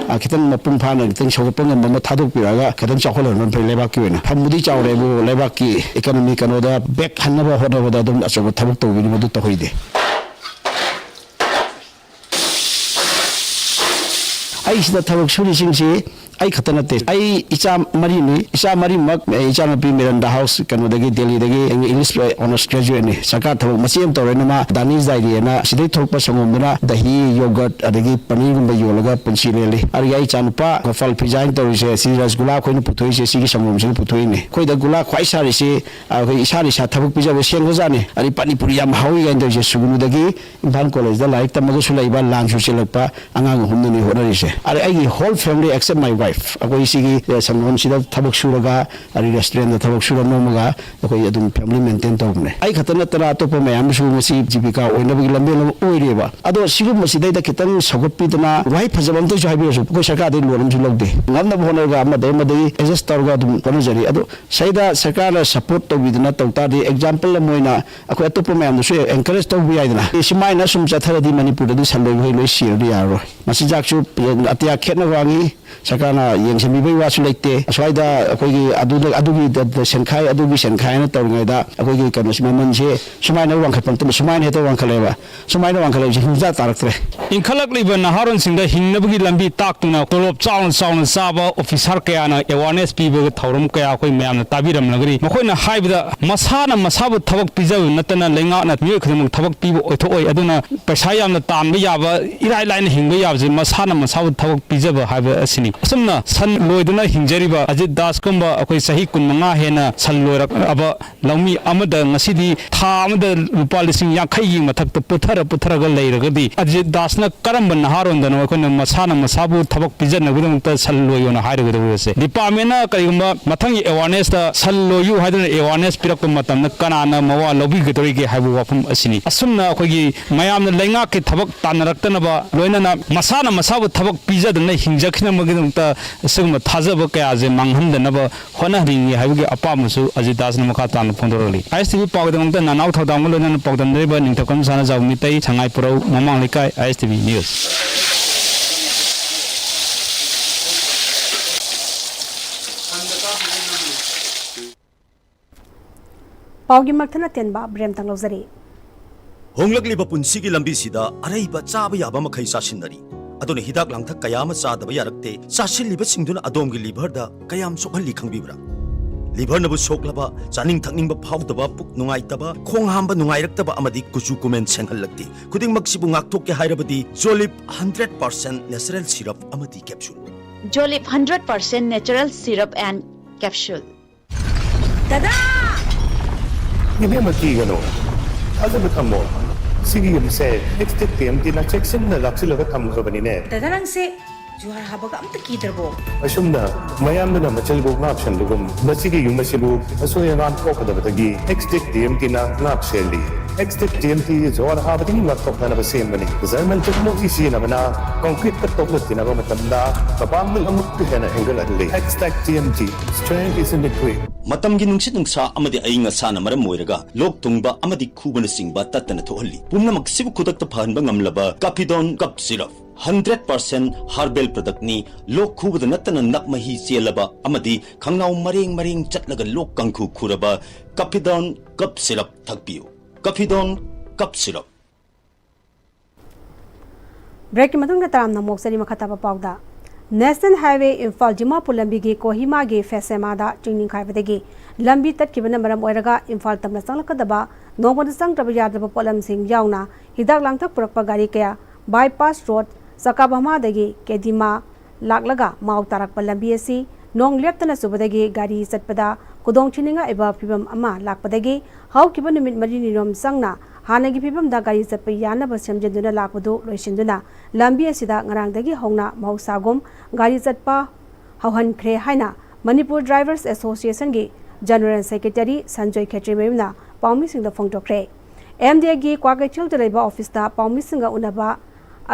ꯑ, ꯈꯤꯇꯪ ꯃꯄꯨꯡ ꯐꯥꯅ ꯈꯤꯇꯪ ꯁꯧꯒꯠꯄ ꯉꯝꯕ ꯑꯃ ꯊꯥꯗꯣꯛꯄꯤꯔꯒ ꯈꯤꯇꯪ ꯆꯥꯎꯈꯠꯍꯟꯕꯅ ꯐꯩ ꯂꯩꯕꯥꯛꯀꯤ ꯑꯣꯏꯅ꯫ ꯐꯝꯕꯨꯗꯤ ꯆꯥꯎꯔꯦꯕꯨ, ꯂꯩꯕꯥꯛꯀꯤ ꯏꯀꯣꯅꯣꯃꯤ ꯀꯩꯅꯣꯗ ꯕꯦꯛ ꯍꯟꯅꯕ ꯍꯣꯠꯅꯕꯗ ꯑꯗꯨꯝ ꯑꯆꯧꯕ ꯊꯕꯛ ꯇꯧꯕꯤꯅꯤ, ꯃꯗꯨ ꯇꯧꯍꯩꯗꯦ꯫ ꯑꯩ ꯁꯤꯗ ꯊꯕꯛ ꯁꯨꯔꯤꯁꯤꯡꯁꯤ ꯑꯩ ꯈꯛꯇ ꯅꯠꯇꯦ, ꯑꯩ ꯏꯆꯥ ꯃꯔꯤꯅꯤ꯫ ꯏꯆꯥ ꯃꯔꯤꯃꯛ, ꯑꯦ, ꯏꯆꯥꯅꯨꯄꯤ ꯃꯤꯔꯟꯗꯥ ꯍꯥꯎꯁ ꯀꯩꯅꯣꯗꯒꯤ, ꯗꯦꯜꯂꯤꯗꯒꯤ English honours graduateꯅꯤ꯫ ꯁꯔꯀꯥꯔ ꯊꯕꯛ ꯃꯆꯦ ꯑꯃ ꯇꯧꯔꯦꯅ ꯃꯥ ꯗꯥꯅꯤꯁ ꯗꯥꯏꯔꯤꯅ ꯁꯤꯗꯩ ꯊꯣꯛꯄ ꯁꯪꯒꯣꯝꯗꯨꯅ ꯗꯍꯤ, ꯌꯣꯒꯔꯠ ꯑꯗꯒꯤ ꯄꯅꯤꯔꯒꯨꯝꯕ ꯌꯣꯜꯂꯒ ꯄꯨꯟꯁꯤ ꯂꯦꯜꯂꯤ꯫ ꯑꯗꯒꯤ ꯑꯩ ꯏꯆꯥꯅꯨꯄꯥ ꯒꯣꯄꯥꯜ ꯐꯤꯖꯥꯏꯅ ꯇꯧꯔꯤꯁꯦ ꯁꯤ ꯔꯁꯒꯨꯂꯥ ꯑꯩꯈꯣꯏꯅ ꯄꯨꯊꯣꯛꯏꯁꯦ ꯁꯤꯒꯤ ꯁꯪꯒꯣꯝꯁꯤꯅ ꯄꯨꯊꯣꯛꯏꯅꯦ꯫ ꯑꯩꯈꯣꯏꯗ ꯒꯨꯂꯥ ꯈ꯭ꯋꯥꯏ ꯁꯥꯔꯤꯁꯤ ꯑꯩꯈꯣꯏ ꯏꯁꯥꯅ ꯏꯁꯥ ꯊꯕꯛ ꯄꯤꯖꯕ ꯁꯦꯝꯒꯖꯥꯠꯅꯤ꯫ ꯑꯗꯩ ꯄꯥꯅꯤꯄꯨꯔꯤ ꯌꯥꯝ ꯍꯥꯎꯏ ꯀꯥꯏꯅ ꯇꯧꯔꯤꯁꯦ ꯁꯨꯒꯅꯨꯗꯒꯤ ꯏꯝꯐꯥꯜ ꯀꯣꯂꯦꯖꯇ ꯂꯥꯏꯔꯤꯛ ꯇꯝꯃꯒꯁꯨ ꯂꯩꯕ, ꯂꯥꯟꯁꯨ ꯆꯦꯜꯂꯛꯄ ꯑꯉꯥꯡ ꯑꯍꯨꯝꯅꯅꯤ ꯍꯣꯠꯅꯔꯤꯁꯦ꯫ ꯑꯗꯩ ꯑꯩꯒꯤ whole family except my wife, ꯑꯩꯈꯣꯏ ꯁꯤꯒꯤ, ꯑꯦ, ꯁꯪꯒꯣꯝꯁꯤꯗ ꯊꯕꯛ ꯁꯨꯔꯒ, ꯑꯗꯩ restaurantꯗ ꯊꯕꯛ ꯁꯨꯔ ꯅꯣꯝꯃꯒ ꯑꯩꯈꯣꯏ ꯑꯗꯨꯝ family maintain ꯇꯧꯕꯅꯦ꯫ ꯑꯩ ꯈꯛꯇ ꯅꯠꯇꯅ ꯑꯇꯣꯞꯄ ꯃꯌꯥꯝ ꯑꯃꯁꯨ ꯉꯁꯤ ꯖꯤꯕꯤꯀꯥ ꯑꯣꯏꯅꯕꯒꯤ ꯂꯝꯕꯦꯜ ꯑꯃ ꯑꯣꯏꯔꯦꯕ꯫ ꯑꯗꯣ ꯁꯤꯒꯨꯝꯕꯁꯤꯗꯩꯗ ꯈꯤꯇꯪ ꯁꯧꯒꯠꯄꯤꯗꯅ ꯋꯥꯍꯩ ꯐꯖꯕ ꯑꯝꯇꯁꯨ ꯍꯥꯏꯕꯤꯔꯁꯨ ꯑꯩꯈꯣꯏ ꯁꯔꯀꯥꯔꯗꯒꯤ loan ꯑꯃꯁꯨ ꯂꯧꯗꯦ꯫ ꯉꯝꯅꯕ ꯍꯣꯠꯅꯔꯒ ꯑꯃꯗꯒꯤ ꯑꯃꯗꯒꯤ adjust ꯇꯧꯔꯒ ꯑꯗꯨꯝ ꯍꯣꯠꯅꯖꯔꯤ꯫ ꯑꯗꯣ ꯁꯤꯗꯩꯗ ꯁꯔꯀꯥꯔꯅ support ꯇꯧꯕꯤꯗꯅ ꯇꯧ ꯇꯥꯔꯗꯤ, example ꯑꯃ ꯑꯣꯏꯅ ꯑꯩꯈꯣꯏ ꯑꯇꯣꯞꯄ ꯃꯌꯥꯝꯗꯁꯨ encourage ꯇꯧꯕ ꯌꯥꯏꯗꯅ꯫ ꯑꯦ, ꯁꯨꯃꯥꯏꯅ ꯁꯨꯝ ꯆꯠꯊꯔꯗꯤ ꯃꯅꯤꯄꯨꯔꯗꯗꯤ ꯁꯟ ꯂꯣꯏꯕꯈꯩ ꯂꯣꯏ ꯁꯤꯔꯗꯤ ꯌꯥꯔꯔꯣꯏ꯫ ꯃꯆꯤꯟꯖꯥꯛꯁꯨ ꯑꯇꯤꯌꯥ ꯈꯦꯠꯅ ꯋꯥꯡꯉꯤ, ꯁꯔꯀꯥꯔꯅ ꯌꯦꯡꯁꯤꯟꯕꯤꯕꯒꯤ ꯋꯥꯁꯨ ꯂꯩꯇꯦ꯫ ꯑꯁ꯭ꯋꯥꯏꯗ ꯑꯩꯈꯣꯏꯒꯤ ꯑꯗꯨꯗ, ꯑꯗꯨꯒꯤ ꯗ-, ꯗ-, ꯁꯦꯟꯈꯥꯏ, ꯑꯗꯨꯒꯤ ꯁꯦꯟꯈꯥꯏ ꯍꯥꯏꯅ ꯇꯧꯔꯤꯉꯩꯗ ꯑꯩꯈꯣꯏꯒꯤ ꯀꯩꯅꯣꯁꯤ ꯃꯃꯜꯁꯦ ꯁꯨꯃꯥꯏꯅ ꯋꯥꯡꯈꯠꯄ ꯅꯠꯇꯅ ꯁꯨꯃꯥꯏꯅ ꯍꯦꯛꯇ ꯋꯥꯡꯈꯠꯂꯦꯕ꯫ ꯁꯨꯃꯥꯏꯅ ꯋꯥꯡꯈꯠꯂꯛꯏꯁꯦ ꯍꯤꯡꯖꯥ ꯇꯥꯔꯛꯇ꯭ꯔꯦ꯫ ꯏꯟꯈꯠꯂꯛꯂꯤꯕ ꯅꯍꯥꯔꯣꯟꯁꯤꯡꯗ ꯍꯤꯡꯅꯕꯒꯤ ꯂꯝꯕꯤ ꯇꯥꯛꯇꯨꯅ ꯇꯣꯂꯣꯞ ꯆꯥꯎꯅ ꯆꯥꯎꯅ ꯆꯥꯕ officer ꯀꯌꯥꯅ awareness ꯄꯤꯕꯒꯤ ꯊꯧꯔꯝ ꯀꯌꯥ ꯑꯩꯈꯣꯏ ꯃꯌꯥꯝꯅ ꯇꯥꯕꯤꯔꯝꯂꯒꯅꯤ꯫ ꯃꯈꯣꯏꯅ ꯍꯥꯏꯕꯗ ꯃꯁꯥꯅ ꯃꯁꯥꯕꯨ ꯊꯕꯛ ꯄꯤꯖꯕ ꯅꯠꯇꯅ ꯂꯩꯉꯥꯛꯅ ꯃꯤꯑꯣꯏ ꯈꯨꯗꯤꯡꯃꯛ ꯊꯕꯛ ꯄꯤꯕ ꯑꯣꯏꯊꯣꯛꯑꯣꯏ꯫ ꯑꯗꯨꯅ ꯄꯩꯁꯥ ꯌꯥꯝꯅ ꯇꯥꯟꯕ ꯌꯥꯕ, ꯏꯔꯥꯏ ꯂꯥꯏꯅ ꯍꯤꯡꯕ ꯌꯥꯕꯁꯦ ꯃꯁꯥꯅ ꯃꯁꯥꯕꯨ ꯊꯕꯛ ꯄꯤꯖꯕ ꯍꯥꯏꯕ ꯑꯁꯤꯅꯤ꯫ ꯑꯁꯨꯝꯅ ꯁꯟ ꯂꯣꯏꯗꯨꯅ ꯍꯤꯡꯖꯔꯤꯕ ꯑꯖꯤꯠ ꯗꯥꯁꯀꯨꯝꯕ ꯑꯩꯈꯣꯏ ꯆꯍꯤ ꯀꯨꯟꯃꯉꯥ ꯍꯦꯟꯅ ꯁꯟ ꯂꯣꯏꯔꯛꯂꯕ ꯂꯧꯃꯤ ꯑꯃꯗ ꯉꯁꯤꯗꯤ ꯊꯥ ꯑꯃꯗ ꯂꯨꯄꯥ ꯂꯤꯁꯤꯡ ꯌꯥꯡꯈꯩꯒꯤ ꯃꯊꯛꯇ ꯄꯨꯊꯔ ꯄꯨꯊꯔꯒ ꯂꯩꯔꯒꯗꯤ ꯑꯖꯤꯠ ꯗꯥꯁꯅ ꯀꯔꯝꯕ ꯅꯍꯥꯔꯣꯟꯗꯅꯣ ꯑꯩꯈꯣꯏꯅ ꯃꯁꯥꯅ ꯃꯁꯥꯕꯨ ꯊꯕꯛ ꯄꯤꯖꯅꯕꯒꯤꯗꯃꯛꯇ ꯁꯟ ꯂꯣꯏꯌꯣꯅ ꯍꯥꯏꯔꯒꯗꯧꯔꯤꯕꯁꯦ? Departmentꯅ ꯀꯔꯤꯒꯨꯝꯕ ꯃꯊꯪꯒꯤ awarenessꯇ ꯁꯟ ꯂꯣꯏꯌꯨ ꯍꯥꯏꯗꯨꯅ awareness ꯄꯤꯔꯛꯄ ꯃꯇꯝꯗ ꯀꯅꯥꯅ ꯃꯋꯥ ꯂꯧꯕꯤꯒꯗꯧꯔꯤꯒꯦ ꯍꯥꯏꯕ ꯋꯥꯐꯝ ꯑꯁꯤꯅꯤ꯫ ꯑꯁꯨꯝꯅ ꯑꯩꯈꯣꯏꯒꯤ ꯃꯌꯥꯝꯅ ꯂꯩꯉꯥꯛꯀꯤ ꯊꯕꯛ ꯇꯥꯟꯅꯔꯛꯇꯅꯕ, ꯂꯣꯏꯅꯅ ꯃꯁꯥꯅ ꯃꯁꯥꯕꯨ ꯊꯕꯛ ꯄꯤꯖꯗꯨꯅ ꯍꯤꯡꯖꯈꯤꯅꯕꯒꯤꯗꯃꯛꯇ ꯑꯁꯤꯒꯨꯝꯕ ꯊꯥꯖꯕ ꯀꯌꯥꯁꯦ ꯃꯥꯡꯍꯟꯗꯅꯕ ꯍꯣꯠꯅꯍꯟꯅꯤꯡꯏ ꯍꯥꯏꯕꯒꯤ ꯑꯄꯥꯝꯕꯁꯨ ꯑꯖꯤꯠ ꯗꯥꯁꯅ ꯃꯈꯥ ꯇꯥꯅ ꯐꯣꯡꯗꯣꯔꯛꯂꯤ꯫ ISTV ꯄꯥꯎꯒꯤꯗꯃꯛꯇ ꯅꯅꯥꯎ ꯊꯧꯗꯥꯝꯒ ꯂꯣꯏꯅꯅ ꯄꯥꯎꯗꯝꯅꯔꯤꯕ ꯅꯤꯡꯊꯧꯀꯝ ꯁꯅꯥꯖꯥꯎ ꯃꯤꯇꯩ, ꯁꯉꯥꯏ ꯄꯨꯔꯧ, ꯃꯃꯥꯡ ꯂꯩꯀꯥꯏ, ISTV News꯫ ꯄꯥꯎꯒꯤ ꯃꯛꯊꯅ ꯇꯦꯟꯕ ꯕ꯭ꯔꯦꯝꯇꯪ ꯂꯧꯖꯔꯤ꯫ ꯍꯣꯡꯂꯛꯂꯤꯕ ꯄꯨꯟꯁꯤꯒꯤ ꯂꯝꯕꯤꯁꯤꯗ ꯑꯔꯩꯕ ꯆꯥꯕ ꯌꯥꯕ ꯃꯈꯩ ꯆꯥꯁꯤꯟꯅꯔꯤ꯫ ꯑꯗꯨꯅ ꯍꯤꯗꯥꯛ ꯂꯥꯡꯊꯛ ꯀꯌꯥ ꯑꯃ ꯆꯥꯗꯕ ꯌꯥꯔꯛꯇꯦ꯫ ꯆꯥꯁꯤꯜꯂꯤꯕꯁꯤꯡꯗꯨꯅ ꯑꯗꯣꯝꯒꯤ ꯂꯤꯚꯔꯗ ꯀꯌꯥꯝ ꯁꯣꯛꯍꯜꯂꯤ ꯈꯪꯕꯤꯕ꯭ꯔꯥ? ꯂꯤꯚꯔꯅꯕꯨ ꯁꯣꯛꯂꯕ, ꯆꯥꯅꯤꯡ ꯊꯛꯅꯤꯡꯕ ꯐꯥꯎꯗꯕ, ꯄꯨꯛ ꯅꯨꯡꯉꯥꯏꯇꯕ, ꯈꯣꯡ ꯍꯥꯝꯕ ꯅꯨꯡꯉꯥꯏꯔꯛꯇꯕ ꯑꯃꯗꯤ ꯀꯨꯆꯨ ꯀꯨꯃꯦꯟ ꯁꯦꯡꯍꯜꯂꯛꯇꯦ꯫ ꯈꯨꯗꯤꯡꯃꯛꯁꯤꯕꯨ ꯉꯥꯛꯊꯣꯛꯀꯦ ꯍꯥꯏꯔꯕꯗꯤ Jolip hundred percent natural syrup ꯑꯃꯗꯤ capsule꯫ Jolip hundred percent natural syrup and capsule꯫ ꯗꯗꯥ! ꯏꯕꯦꯝꯃ, ꯀꯤꯒꯅꯨ꯫ ꯊꯥꯖꯕ ꯊꯝꯃꯣ꯫ ꯁꯤꯒꯤ ꯌꯨꯝꯁꯦ ꯑꯦꯛꯁꯇꯦꯛ ꯇꯤ ꯑꯦꯝ ꯇꯤꯅ ꯆꯦꯛꯁꯤꯟꯅ ꯂꯥꯛꯁꯤꯜꯂꯒ ꯊꯝꯈ꯭ꯔꯕꯅꯤꯅꯦ꯫ ꯗꯗꯥ, ꯅꯪꯁꯦ ꯖꯨꯍꯥꯔ ꯍꯥꯕꯒ ꯑꯝꯇ ꯀꯤꯗ꯭ꯔꯕꯣ? ꯑꯁꯨꯝꯅ ꯃꯌꯥꯝꯗꯨꯅ ꯃꯆꯜꯕꯨ ꯉꯥꯛ ꯁꯦꯟꯕꯒꯨꯝ, ꯃꯁꯤꯒꯤ ꯌꯨꯝ ꯑꯁꯤꯕꯨ ꯑꯁꯣꯏ ꯑꯉꯥꯝ ꯊꯣꯛꯀꯗꯕꯗꯒꯤ ꯑꯦꯛꯁꯇꯦꯛ ꯇꯤ ꯑꯦꯝ ꯇꯤꯅ ꯉꯥꯛ ꯁꯦꯜꯂꯤ꯫ ꯑꯦꯛꯁꯇꯦꯛ ꯇꯤ ꯑꯦꯝ ꯇꯤ ꯖꯨꯍꯥꯔ ꯍꯥꯕꯗꯒꯤ ꯉꯥꯛꯊꯣꯛꯅꯅꯕ ꯁꯦꯝꯕꯅꯤ꯫ ꯖꯔꯃꯟ ꯇꯦꯛꯅꯣꯂꯣꯖꯤ ꯁꯤꯖꯤꯟꯅꯕꯅ ꯀꯪꯀ꯭ꯔꯤꯠꯇ ꯇꯣꯛꯂꯛꯇꯅꯕ ꯃꯇꯝꯗ ꯃꯄꯥꯡꯒꯜ ꯑꯃꯨꯛꯀ ꯍꯦꯟꯅ ꯍꯦꯟꯒꯠꯍꯜꯂꯤ꯫ ꯑꯦꯛꯁꯇꯦꯛ T M T, strength is in the grit꯫ ꯃꯇꯝꯒꯤ ꯅꯨꯡꯁꯤꯠ ꯅꯨꯡꯁꯥ ꯑꯃꯗꯤ ꯑꯏꯪ ꯑꯁꯥꯅ ꯃꯔꯝ ꯑꯣꯏꯔꯒ ꯂꯣꯛ ꯊꯨꯡꯕ ꯑꯃꯗꯤ ꯈꯨꯕꯅꯆꯤꯡꯕ ꯇꯠꯇꯅ ꯊꯣꯛꯍꯜꯂꯤ꯫ ꯄꯨꯝꯅꯃꯛꯁꯤꯕꯨ ꯈꯨꯗꯛꯇ ꯐꯍꯟꯕ ꯉꯝꯂꯕ ꯀꯥꯐꯤꯗꯣꯟ ꯀꯞ syrup. Hundred percent herbal product ꯅꯤ꯫ ꯂꯣꯛ ꯈꯨꯕꯗ ꯅꯠꯇꯅ ꯅꯞ ꯃꯍꯤ ꯆꯦꯜꯂꯕ ꯑꯃꯗꯤ ꯈꯪꯅꯥꯎ ꯃꯔꯦꯡ ꯃꯔꯦꯡ ꯆꯠꯂꯒ ꯂꯣꯛ ꯀꯥꯡꯈꯨ ꯈꯨꯔꯕ ꯀꯥꯐꯤꯗꯣꯟ ꯀꯞ ꯁꯤꯔꯞ ꯊꯛꯄꯤꯌꯨ꯫ ꯀꯥꯐꯤꯗꯣꯟ ꯀꯞ ꯁꯤꯔꯞ꯫ ꯕ꯭ꯔꯦꯛꯀꯤ ꯃꯇꯨꯡꯗ ꯇꯔꯥꯝꯅ ꯑꯃꯨꯛ ꯆꯠꯂꯤ ꯃꯈꯥ ꯇꯥꯕ ꯄꯥꯎꯗ꯫ ꯅꯦꯁꯅꯦꯜ ꯍꯥꯏꯋꯦ ꯏꯝꯐꯥꯜ ꯗꯤꯃꯥꯄꯨꯔ ꯂꯝꯕꯤꯒꯤ ꯀꯣꯍꯤꯃꯥꯒꯤ ꯐꯦꯁꯦꯃꯥꯗ ꯆꯤꯡ ꯅꯤꯡꯈꯥꯏꯕꯗꯒꯤ ꯂꯝꯕꯤ ꯇꯠꯈꯤꯕꯅ ꯃꯔꯝ ꯑꯣꯏꯔꯒ ꯏꯝꯐꯥꯜ ꯇꯝꯅ ꯆꯪꯂꯛꯀꯗꯕ ꯅꯣꯡꯃꯗ ꯆꯪꯗ꯭ꯔꯕ ꯌꯥꯗ꯭ꯔꯕ ꯄꯣꯠꯂꯝꯁꯤꯡ ꯌꯥꯎꯅ ꯍꯤꯗꯥꯛ ꯂꯥꯡꯊꯛ ꯄꯨꯔꯛꯄ ꯒꯥꯔꯤ ꯀꯌꯥ ꯕꯥꯏꯄꯥꯁ ꯔꯣꯗ ꯆꯀꯥꯚꯃꯥꯗꯒꯤ ꯀꯦꯗꯤꯃꯥ ꯂꯥꯛꯂꯒ ꯃꯥꯎ ꯇꯥꯔꯛꯄ ꯂꯝꯕꯤ ꯑꯁꯤ ꯅꯣꯡ ꯂꯦꯞꯇꯅ ꯆꯨꯕꯗꯒꯤ ꯒꯥꯔꯤ ꯆꯠꯄꯗ ꯈꯨꯗꯣꯡꯊꯤꯅꯤꯡꯉꯥꯏ ꯑꯣꯏꯕ ꯐꯤꯚꯝ ꯑꯃ ꯂꯥꯛꯄꯗꯒꯤ ꯍꯧꯈꯤꯕ ꯅꯨꯃꯤꯠ ꯃꯔꯤꯅꯤꯔꯣꯝ ꯆꯪꯅ ꯍꯥꯟꯅꯒꯤ ꯐꯤꯚꯝꯗ ꯒꯥꯔꯤ ꯆꯠꯄ ꯌꯥꯅꯕ ꯁꯦꯝꯖꯤꯟꯗꯨꯅ ꯂꯥꯛꯄꯗꯨ ꯂꯣꯏꯁꯤꯟꯗꯨꯅ ꯂꯝꯕꯤ ꯑꯁꯤꯗ ꯉꯔꯥꯡꯗꯒꯤ ꯍꯧꯅ ꯃꯍꯧꯁꯥꯒꯨꯝ ꯒꯥꯔꯤ ꯆꯠꯄ ꯍꯧꯍꯟꯈ꯭ꯔꯦ ꯍꯥꯏꯅ Manipur drivers ꯑꯦꯁꯣꯁꯤꯌꯦꯁꯟꯒꯤ general secretary Sanjoy ꯈꯦꯇ꯭ꯔꯤꯃꯌꯨꯝꯅ ꯄꯥꯎꯃꯤꯁꯤꯡꯗ ꯐꯣꯡꯗꯣꯛꯈ꯭ꯔꯦ꯫ ꯑꯦꯝ ꯗꯤ ꯑꯦꯒꯤ ꯀ꯭ꯋꯥꯀꯩꯊꯦꯜꯗ ꯂꯩꯕ ꯑꯣꯐꯤꯁꯇ ꯄꯥꯎꯃꯤꯁꯤꯡꯒ ꯎꯅꯕ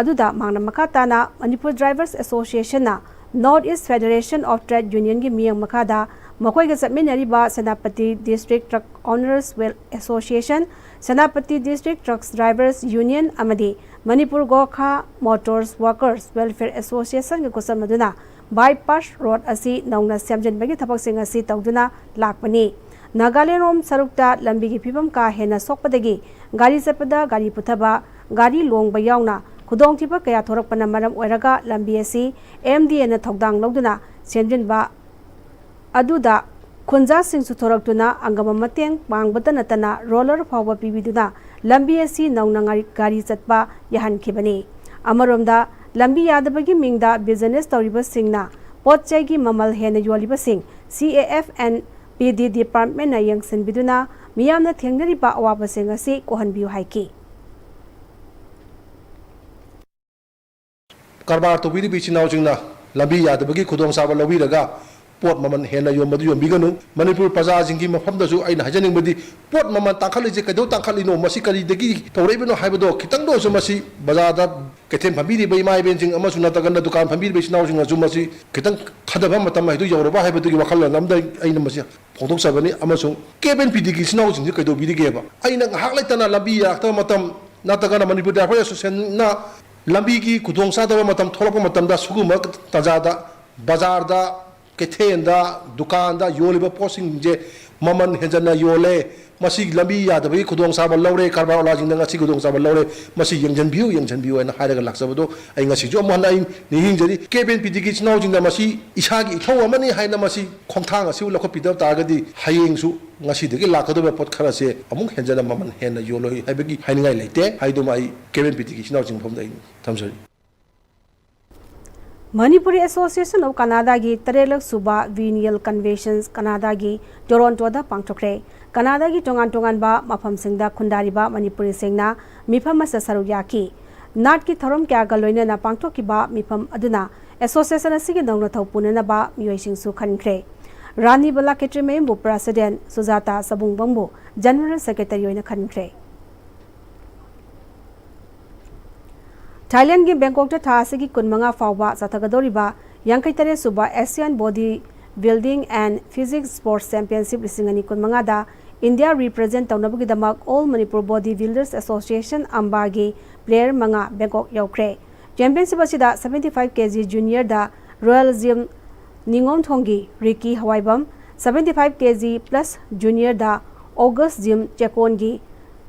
ꯑꯗꯨꯗ ꯃꯍꯥꯛꯅ ꯃꯈꯥ ꯇꯥꯅ ꯃꯅꯤꯄꯨꯔ ꯗ꯭ꯔꯥꯏꯚꯔꯁ ꯑꯦꯁꯣꯁꯤꯌꯦꯁꯟꯅ North East Federation of Trade Unionꯒꯤ ꯃꯤꯠꯌꯦꯡ ꯃꯈꯥꯗ ꯃꯈꯣꯏꯒ ꯆꯠꯃꯤꯟꯅꯔꯤꯕ ꯁꯦꯅꯥꯄꯇꯤ ꯗꯤꯁꯇ꯭ꯔꯤꯛ ꯇ꯭ꯔꯛ ꯑꯣꯅꯔꯁ ꯋꯦꯜ association, Senapati district trucks drivers union ꯑꯃꯗꯤ Manipur Gorkha motors workers welfare ꯑꯦꯁꯣꯁꯤꯌꯦꯁꯟꯒ ꯈꯨꯠꯁꯝꯅꯗꯨꯅ ꯕꯥꯏꯄꯥꯁ ꯔꯣꯗ ꯑꯁꯤ ꯅꯧꯅ ꯁꯦꯝꯖꯤꯟꯕꯒꯤ ꯊꯕꯛꯁꯤꯡ ꯑꯁꯤ ꯇꯧꯗꯨꯅ ꯂꯥꯛꯄꯅꯤ꯫ ꯅꯥꯒꯥꯂꯦꯟꯔꯣꯝ ꯁꯔꯨꯛꯇ ꯂꯝꯕꯤꯒꯤ ꯐꯤꯕꯝ ꯀꯥ ꯍꯦꯟꯅ ꯁꯣꯛꯄꯗꯒꯤ ꯒꯥꯔꯤ ꯆꯠꯄꯗ ꯒꯥꯔꯤ ꯄꯨꯊꯕ, ꯒꯥꯔꯤ ꯂꯣꯡꯕ ꯌꯥꯎꯅ ꯈꯨꯗꯣꯡꯊꯤꯕ ꯀꯌꯥ ꯊꯣꯔꯛꯄꯅ ꯃꯔꯝ ꯑꯣꯏꯔꯒ ꯂꯝꯕꯤ ꯑꯁꯤ ꯑꯦꯝ ꯗꯤ ꯑꯦꯅ ꯊꯧꯗꯥꯡ ꯂꯧꯗꯨꯅ ꯁꯦꯝꯖꯤꯟꯕ ꯑꯗꯨꯗ ꯈꯨꯟꯖꯥꯁꯤꯡꯁꯨ ꯊꯣꯔꯛꯇꯨꯅ ꯑꯪꯒꯝ ꯃꯇꯦꯡ ꯄꯥꯡꯕꯇ ꯅꯠꯇꯅ ꯔꯣꯂꯔ ꯐꯥꯎꯕ ꯄꯤꯕꯤꯗꯨꯅ ꯂꯝꯕꯤ ꯑꯁꯤ ꯅꯧꯅ ꯉꯥꯔꯤ-, ꯒꯥꯔꯤ ꯆꯠꯄ ꯌꯥꯍꯟꯈꯤꯕꯅꯤ꯫ ꯑꯃꯔꯣꯝꯗ, ꯂꯝꯕꯤ ꯌꯥꯗꯕꯒꯤ ꯃꯤꯡꯗ ꯕꯤꯖꯤꯅꯦꯁ ꯇꯧꯔꯤꯕꯁꯤꯡꯅ ꯄꯣꯠ ꯆꯩꯒꯤ ꯃꯃꯜ ꯍꯦꯟꯅ ꯌꯣꯜꯂꯤꯕꯁꯤꯡ ꯁꯤ ꯑꯦ ꯑꯦꯐ ꯑꯦꯟ ꯄꯤ ꯗꯤ ꯗꯤꯄꯥꯔꯠꯃꯦꯟꯅ ꯌꯦꯡꯁꯤꯟꯕꯤꯗꯨꯅ ꯃꯤꯌꯥꯝꯅ ꯊꯦꯡꯅꯔꯤꯕ ꯑꯋꯥꯕꯁꯤꯡ ꯑꯁꯤ ꯀꯣꯛꯍꯟꯕꯤꯌꯨ ꯍꯥꯏꯈꯤ꯫ ꯀꯔꯕꯥꯔ ꯇꯧꯕꯤꯔꯤꯕ ꯏꯆꯤꯟ ꯏꯅꯥꯎꯁꯤꯡꯅ ꯂꯝꯕꯤ ꯌꯥꯗꯕꯒꯤ ꯈꯨꯗꯣꯡꯆꯥꯕ ꯂꯧꯕꯤꯔꯒ ꯄꯣꯠ ꯃꯃꯜ ꯍꯦꯟꯅ ꯌꯣꯟꯕꯗꯨ ꯌꯣꯟꯕꯤꯒꯅꯨ꯫ ꯃꯅꯤꯄꯨꯔ ꯄ꯭ꯔꯖꯥꯁꯤꯡꯒꯤ ꯃꯐꯝꯗꯁꯨ ꯑꯩꯅ ꯍꯥꯏꯖꯅꯤꯡꯕꯗꯤ, ꯄꯣꯠ ꯃꯃꯜ ꯇꯥꯡꯈꯠꯂꯤꯁꯦ ꯀꯩꯗꯧ ꯇꯥꯡꯈꯠꯂꯤꯅꯣ, ꯃꯁꯤ ꯀꯔꯤꯗꯒꯤ ꯇꯧꯔꯛꯏꯕꯅꯣ ꯍꯥꯏꯕꯗꯣ ꯈꯤꯇꯪꯗ ꯑꯣꯏꯔꯁꯨ ꯃꯁꯤ ꯕꯖꯥꯔꯗ ꯀꯩꯊꯦꯜ ꯐꯝꯕꯤꯔꯤꯕ ꯏꯃꯥ ꯏꯕꯦꯟꯁꯤꯡ ꯑꯃꯁꯨꯡ ꯅꯠꯇ꯭ꯔꯒꯅ ꯗꯨꯀꯥꯟ ꯐꯝꯕꯤꯔꯤꯕ ꯏꯆꯤꯟ ꯏꯅꯥꯎꯁꯤꯡꯅꯁꯨ ꯃꯁꯤ ꯈꯤꯇꯪ ꯈꯟꯊꯕ ꯃꯇꯝ ꯍꯥꯏꯗꯨ ꯌꯧꯔꯕ ꯍꯥꯏꯕꯗꯨꯒꯤ ꯋꯥꯈꯜꯂꯣꯟ ꯑꯃꯗ ꯑꯩꯅ ꯃꯁꯤ ꯐꯣꯡꯗꯣꯛꯆꯕꯅꯤ꯫ ꯑꯃꯁꯨꯡ ꯀꯦꯕ ꯑꯦꯟ ꯄꯤ ꯗꯤꯒꯤ ꯏꯆꯤꯟ ꯏꯅꯥꯎꯁꯤꯡꯁꯤ ꯀꯩꯗꯧꯕꯤꯔꯤꯒꯦꯕ? ꯑꯩꯅ ꯉꯥꯏꯍꯥꯛ ꯂꯩꯇꯅ ꯂꯝꯕꯤ ꯌꯥꯔꯛꯇꯕ ꯃꯇꯝ ꯅꯠꯇ꯭ꯔꯒꯅ ꯃꯅꯤꯄꯨꯔ ꯗ꯭ꯔꯥꯏꯚꯔ ꯑꯦꯁꯣꯁꯤꯌꯦꯁꯟꯅ ꯂꯝꯕꯤꯒꯤ ꯈꯨꯗꯣꯡꯆꯥꯗꯕ ꯃꯇꯝ ꯊꯣꯛꯂꯛꯄ ꯃꯇꯝꯗ, ꯁꯤꯒꯨꯝꯕ ꯇꯥꯟꯖꯥꯗ ꯕꯖꯥꯔꯗ, ꯀꯩꯊꯦꯜꯗ, ꯗꯨꯀꯥꯟꯗ ꯌꯣꯜꯂꯤꯕ ꯄꯣꯠꯁꯤꯡꯁꯦ ꯃꯃꯜ ꯍꯦꯟꯖꯟꯅ ꯌꯣꯜꯂꯦ꯫ ꯃꯁꯤ ꯂꯝꯕꯤ ꯌꯥꯗꯕꯒꯤ ꯈꯨꯗꯣꯡꯆꯥꯕ ꯂꯧꯔꯦ, ꯀꯔꯕꯥꯔ ꯋꯥꯂꯥꯁꯤꯡꯅ ꯉꯁꯤ ꯈꯨꯗꯣꯡꯆꯥꯕ ꯂꯧꯔꯦ, ꯃꯁꯤ ꯌꯦꯡꯁꯤꯟꯕꯤꯌꯨ, ꯌꯦꯡꯁꯤꯟꯕꯤꯌꯨ ꯍꯥꯏꯅ ꯍꯥꯏꯔꯒ ꯂꯥꯛꯆꯕꯗꯣ ꯑꯩ ꯉꯁꯤꯁꯨ ꯑꯃꯨꯛ ꯍꯟꯅ ꯑꯩ ꯅꯤꯡꯁꯤꯡꯖꯔꯤ꯫ ꯀꯦꯕ ꯑꯦꯟ ꯄꯤ ꯗꯤꯒꯤ ꯏꯆꯤꯟ ꯏꯅꯥꯎꯁꯤꯡꯗ ꯃꯁꯤ ꯏꯁꯥꯒꯤ ꯏꯊꯧ ꯑꯃꯅꯤ ꯍꯥꯏꯅ ꯃꯁꯤ ꯈꯣꯡꯊꯥꯡ ꯑꯁꯤꯕꯨ ꯂꯧꯈꯠꯄꯤꯗꯕ ꯇꯥꯔꯒꯗꯤ, ꯍꯌꯦꯡꯁꯨ ꯉꯁꯤꯗꯒꯤ ꯂꯥꯛꯀꯗꯧꯔꯤꯕ ꯄꯣꯠ ꯈꯔꯁꯦ ꯑꯃꯨꯛ ꯍꯦꯟꯖꯟꯅ ꯃꯃꯜ ꯍꯦꯟꯅ ꯌꯣꯜꯂꯣꯏ ꯍꯥꯏꯕꯒꯤ ꯍꯥꯏꯅꯤꯡꯉꯥꯏ ꯂꯩꯇꯦ ꯍꯥꯏꯗꯨꯃ ꯑꯩ ꯀꯦꯕ ꯑꯦꯟ ꯄꯤ ꯗꯤꯒꯤ ꯏꯆꯤꯟ ꯏꯅꯥꯎꯁꯤꯡ ꯃꯐꯝꯗ ꯑꯩ ꯊꯝꯖꯔꯤ꯫ ꯃꯅꯤꯄꯨꯔꯤ ꯑꯦꯁꯣꯁꯤꯌꯦꯁꯟ ꯑꯣꯐ ꯀꯅꯥꯗꯥꯒꯤ ꯇꯔꯦꯠꯂꯛ ꯁꯨꯕ ꯕꯤꯅꯤꯌꯦꯜ ꯀꯟꯚꯦꯟꯁꯟ ꯀꯅꯥꯗꯥꯒꯤ ꯇꯣꯔꯣꯟꯇꯣꯗ ꯄꯥꯡꯊꯣꯛꯈ꯭ꯔꯦ꯫ ꯀꯅꯥꯗꯥꯒꯤ ꯇꯣꯉꯥꯟ ꯇꯣꯉꯥꯟꯕ ꯃꯐꯝꯁꯤꯡꯗ ꯈꯨꯟꯗꯥꯔꯤꯕ ꯃꯅꯤꯄꯨꯔꯤꯁꯤꯡꯅ ꯃꯤꯐꯝ ꯑꯁꯤꯗ ꯁꯔꯨꯛ ꯌꯥꯈꯤ꯫ ꯅꯥꯠꯀꯤ ꯊꯧꯔꯝ ꯀꯌꯥꯒ ꯂꯣꯏꯅꯅ ꯄꯥꯡꯊꯣꯛꯈꯤꯕ ꯃꯤꯐꯝ ꯑꯗꯨꯅ ꯑꯦꯁꯣꯁꯤꯌꯦꯁꯟ ꯑꯁꯤꯒꯤ ꯅꯧꯅ ꯊꯧ ꯄꯨꯅꯅꯕ ꯃꯤꯑꯣꯏꯁꯤꯡꯁꯨ ꯈꯟꯈ꯭ꯔꯦ꯫ ꯔꯥꯅꯤ ꯕꯂꯥ ꯈꯦꯇ꯭ꯔꯤꯃꯌꯨꯝꯕꯨ ꯄ꯭ꯔꯁꯤꯗꯦꯟ, ꯁꯨꯖꯥꯇꯥ ꯁꯕꯨꯡꯕꯝꯕꯨ ꯖꯦꯅꯔꯦꯜ ꯁꯦꯀ꯭ꯔꯦꯇꯔꯤ ꯑꯣꯏꯅ ꯈꯟꯈ꯭ꯔꯦ꯫ ꯊꯥꯏꯂꯦꯟꯒꯤ ꯕꯦꯡꯀꯣꯛꯇ ꯊꯥ ꯑꯁꯤꯒꯤ ꯀꯨꯟꯃꯉꯥ ꯐꯥꯎꯕ ꯆꯠꯊꯒꯗꯧꯔꯤꯕ ꯌꯥꯡꯈꯩ ꯇꯔꯦꯠ ꯁꯨꯕ Asian Body Building and Physique Sports Championship ꯂꯤꯁꯤꯡ ꯑꯅꯤ ꯀꯨꯟꯃꯉꯥꯗ ꯏꯟꯗꯤꯌꯥ ꯔꯤꯄ꯭ꯔꯖꯦꯟ ꯇꯧꯅꯕꯒꯤꯗꯃꯛ All Manipur Body Builders Association, ꯑꯝꯕꯥꯒꯤ ꯄ꯭ꯂꯦꯌꯔ ꯃꯉꯥ ꯕꯦꯡꯀꯣꯛ ꯌꯧꯈ꯭ꯔꯦ꯫ ꯆꯦꯝꯄꯤꯌꯟꯁꯤꯞ ꯑꯁꯤꯗ seventy five K G juniorꯗ Royal Gym ꯅꯤꯉꯣꯝꯊꯣꯡꯒꯤ ꯔꯤꯀꯤ ꯍꯋꯥꯏꯕꯝ, seventy five K G plus juniorꯗ August Gym ꯆꯦꯀꯣꯟꯒꯤ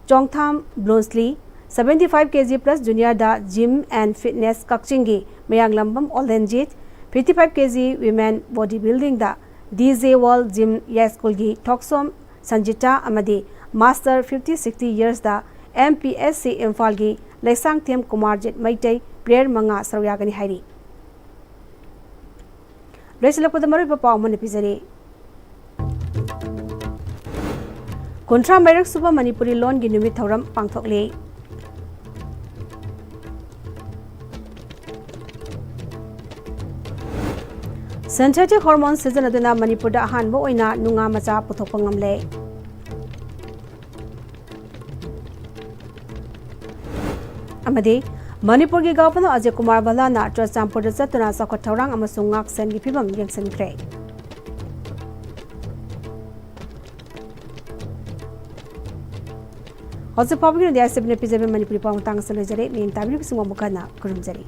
Chongtham Blunsli, Seventy five K G plus juniorꯗ Gym and Fitness ꯀꯛꯆꯤꯡꯒꯤ ꯃꯌꯥꯡꯂꯝꯕꯝ ꯑꯣꯂꯦꯟꯖꯤꯠ, fifty five K G women body buildingꯗ D J World Gym ꯌꯥꯏꯁ꯭ꯀꯨꯜꯒꯤ ꯊꯣꯛꯁꯣꯝ ꯁꯟꯖꯤꯇꯥ ꯑꯃꯗꯤ Master fifty sixty yearsꯗ M P S C ꯏꯝꯐꯥꯜꯒꯤ ꯂꯩꯁꯥꯡꯊꯦꯝ ꯀꯨꯃꯥꯔꯖꯤꯠ ꯃꯩꯇꯩ player ꯃꯉꯥ ꯁꯔꯨꯛ ꯌꯥꯒꯅꯤ ꯍꯥꯏꯔꯤ꯫ ꯂꯣꯏꯁꯤꯜꯂꯛꯄꯗ ꯃꯔꯨꯑꯣꯏꯕ ꯄꯥꯎ ꯑꯃꯅ ꯄꯤꯖꯔꯤ꯫ ꯀꯨꯟꯊ꯭ꯔꯥ ꯃꯔꯤꯔꯛ ꯁꯨꯕ ꯃꯅꯤꯄꯨꯔꯤ ꯂꯣꯟꯒꯤ ꯅꯨꯃꯤꯠ ꯊꯧꯔꯝ ꯄꯥꯡꯊꯣꯛꯂꯤ꯫ Synthetic hormone ꯁꯤꯖꯤꯟꯅꯗꯨꯅ ꯃꯅꯤꯄꯨꯔꯗ ꯑꯍꯥꯟꯕ ꯑꯣꯏꯅ ꯅꯨꯡꯉꯥ ꯃꯆꯥ ꯄꯨꯊꯣꯛꯄ ꯉꯝꯂꯦ꯫ ꯑꯃꯗꯤ ꯃꯅꯤꯄꯨꯔꯒꯤ ꯒꯚꯔꯅꯔ ꯑꯖꯌ ꯀꯨꯃꯥꯔ ꯚꯜꯂꯥꯅ ꯆꯨꯔꯆꯥꯟꯄꯨꯔꯗ ꯆꯠꯇꯨꯅ ꯆꯥꯎꯈꯠ ꯊꯧꯔꯥꯡ ꯑꯃꯁꯨꯡ ꯉꯥꯛꯁꯦꯟꯒꯤ ꯐꯤꯕꯝ ꯌꯦꯡꯁꯤꯟꯈ꯭ꯔꯦ꯫ ꯍꯧꯖꯤꯛ ꯐꯥꯎꯕꯒꯤ ꯑꯣꯏꯅꯗꯤ ꯑꯥꯏ ꯁꯤ ꯕꯤꯅ ꯄꯤꯖꯕ ꯃꯅꯤꯄꯨꯔꯤ ꯄꯥꯎ ꯃꯇꯥꯡ ꯑꯁꯤꯗ ꯂꯣꯏꯖꯔꯦ꯫ ꯃꯤꯠꯌꯦꯡ ꯇꯥꯕꯤꯔꯤꯕꯁꯤꯡꯕꯨ ꯑꯃꯨꯛ ꯍꯟꯅ ꯈꯨꯔꯨꯝꯖꯔꯤ꯫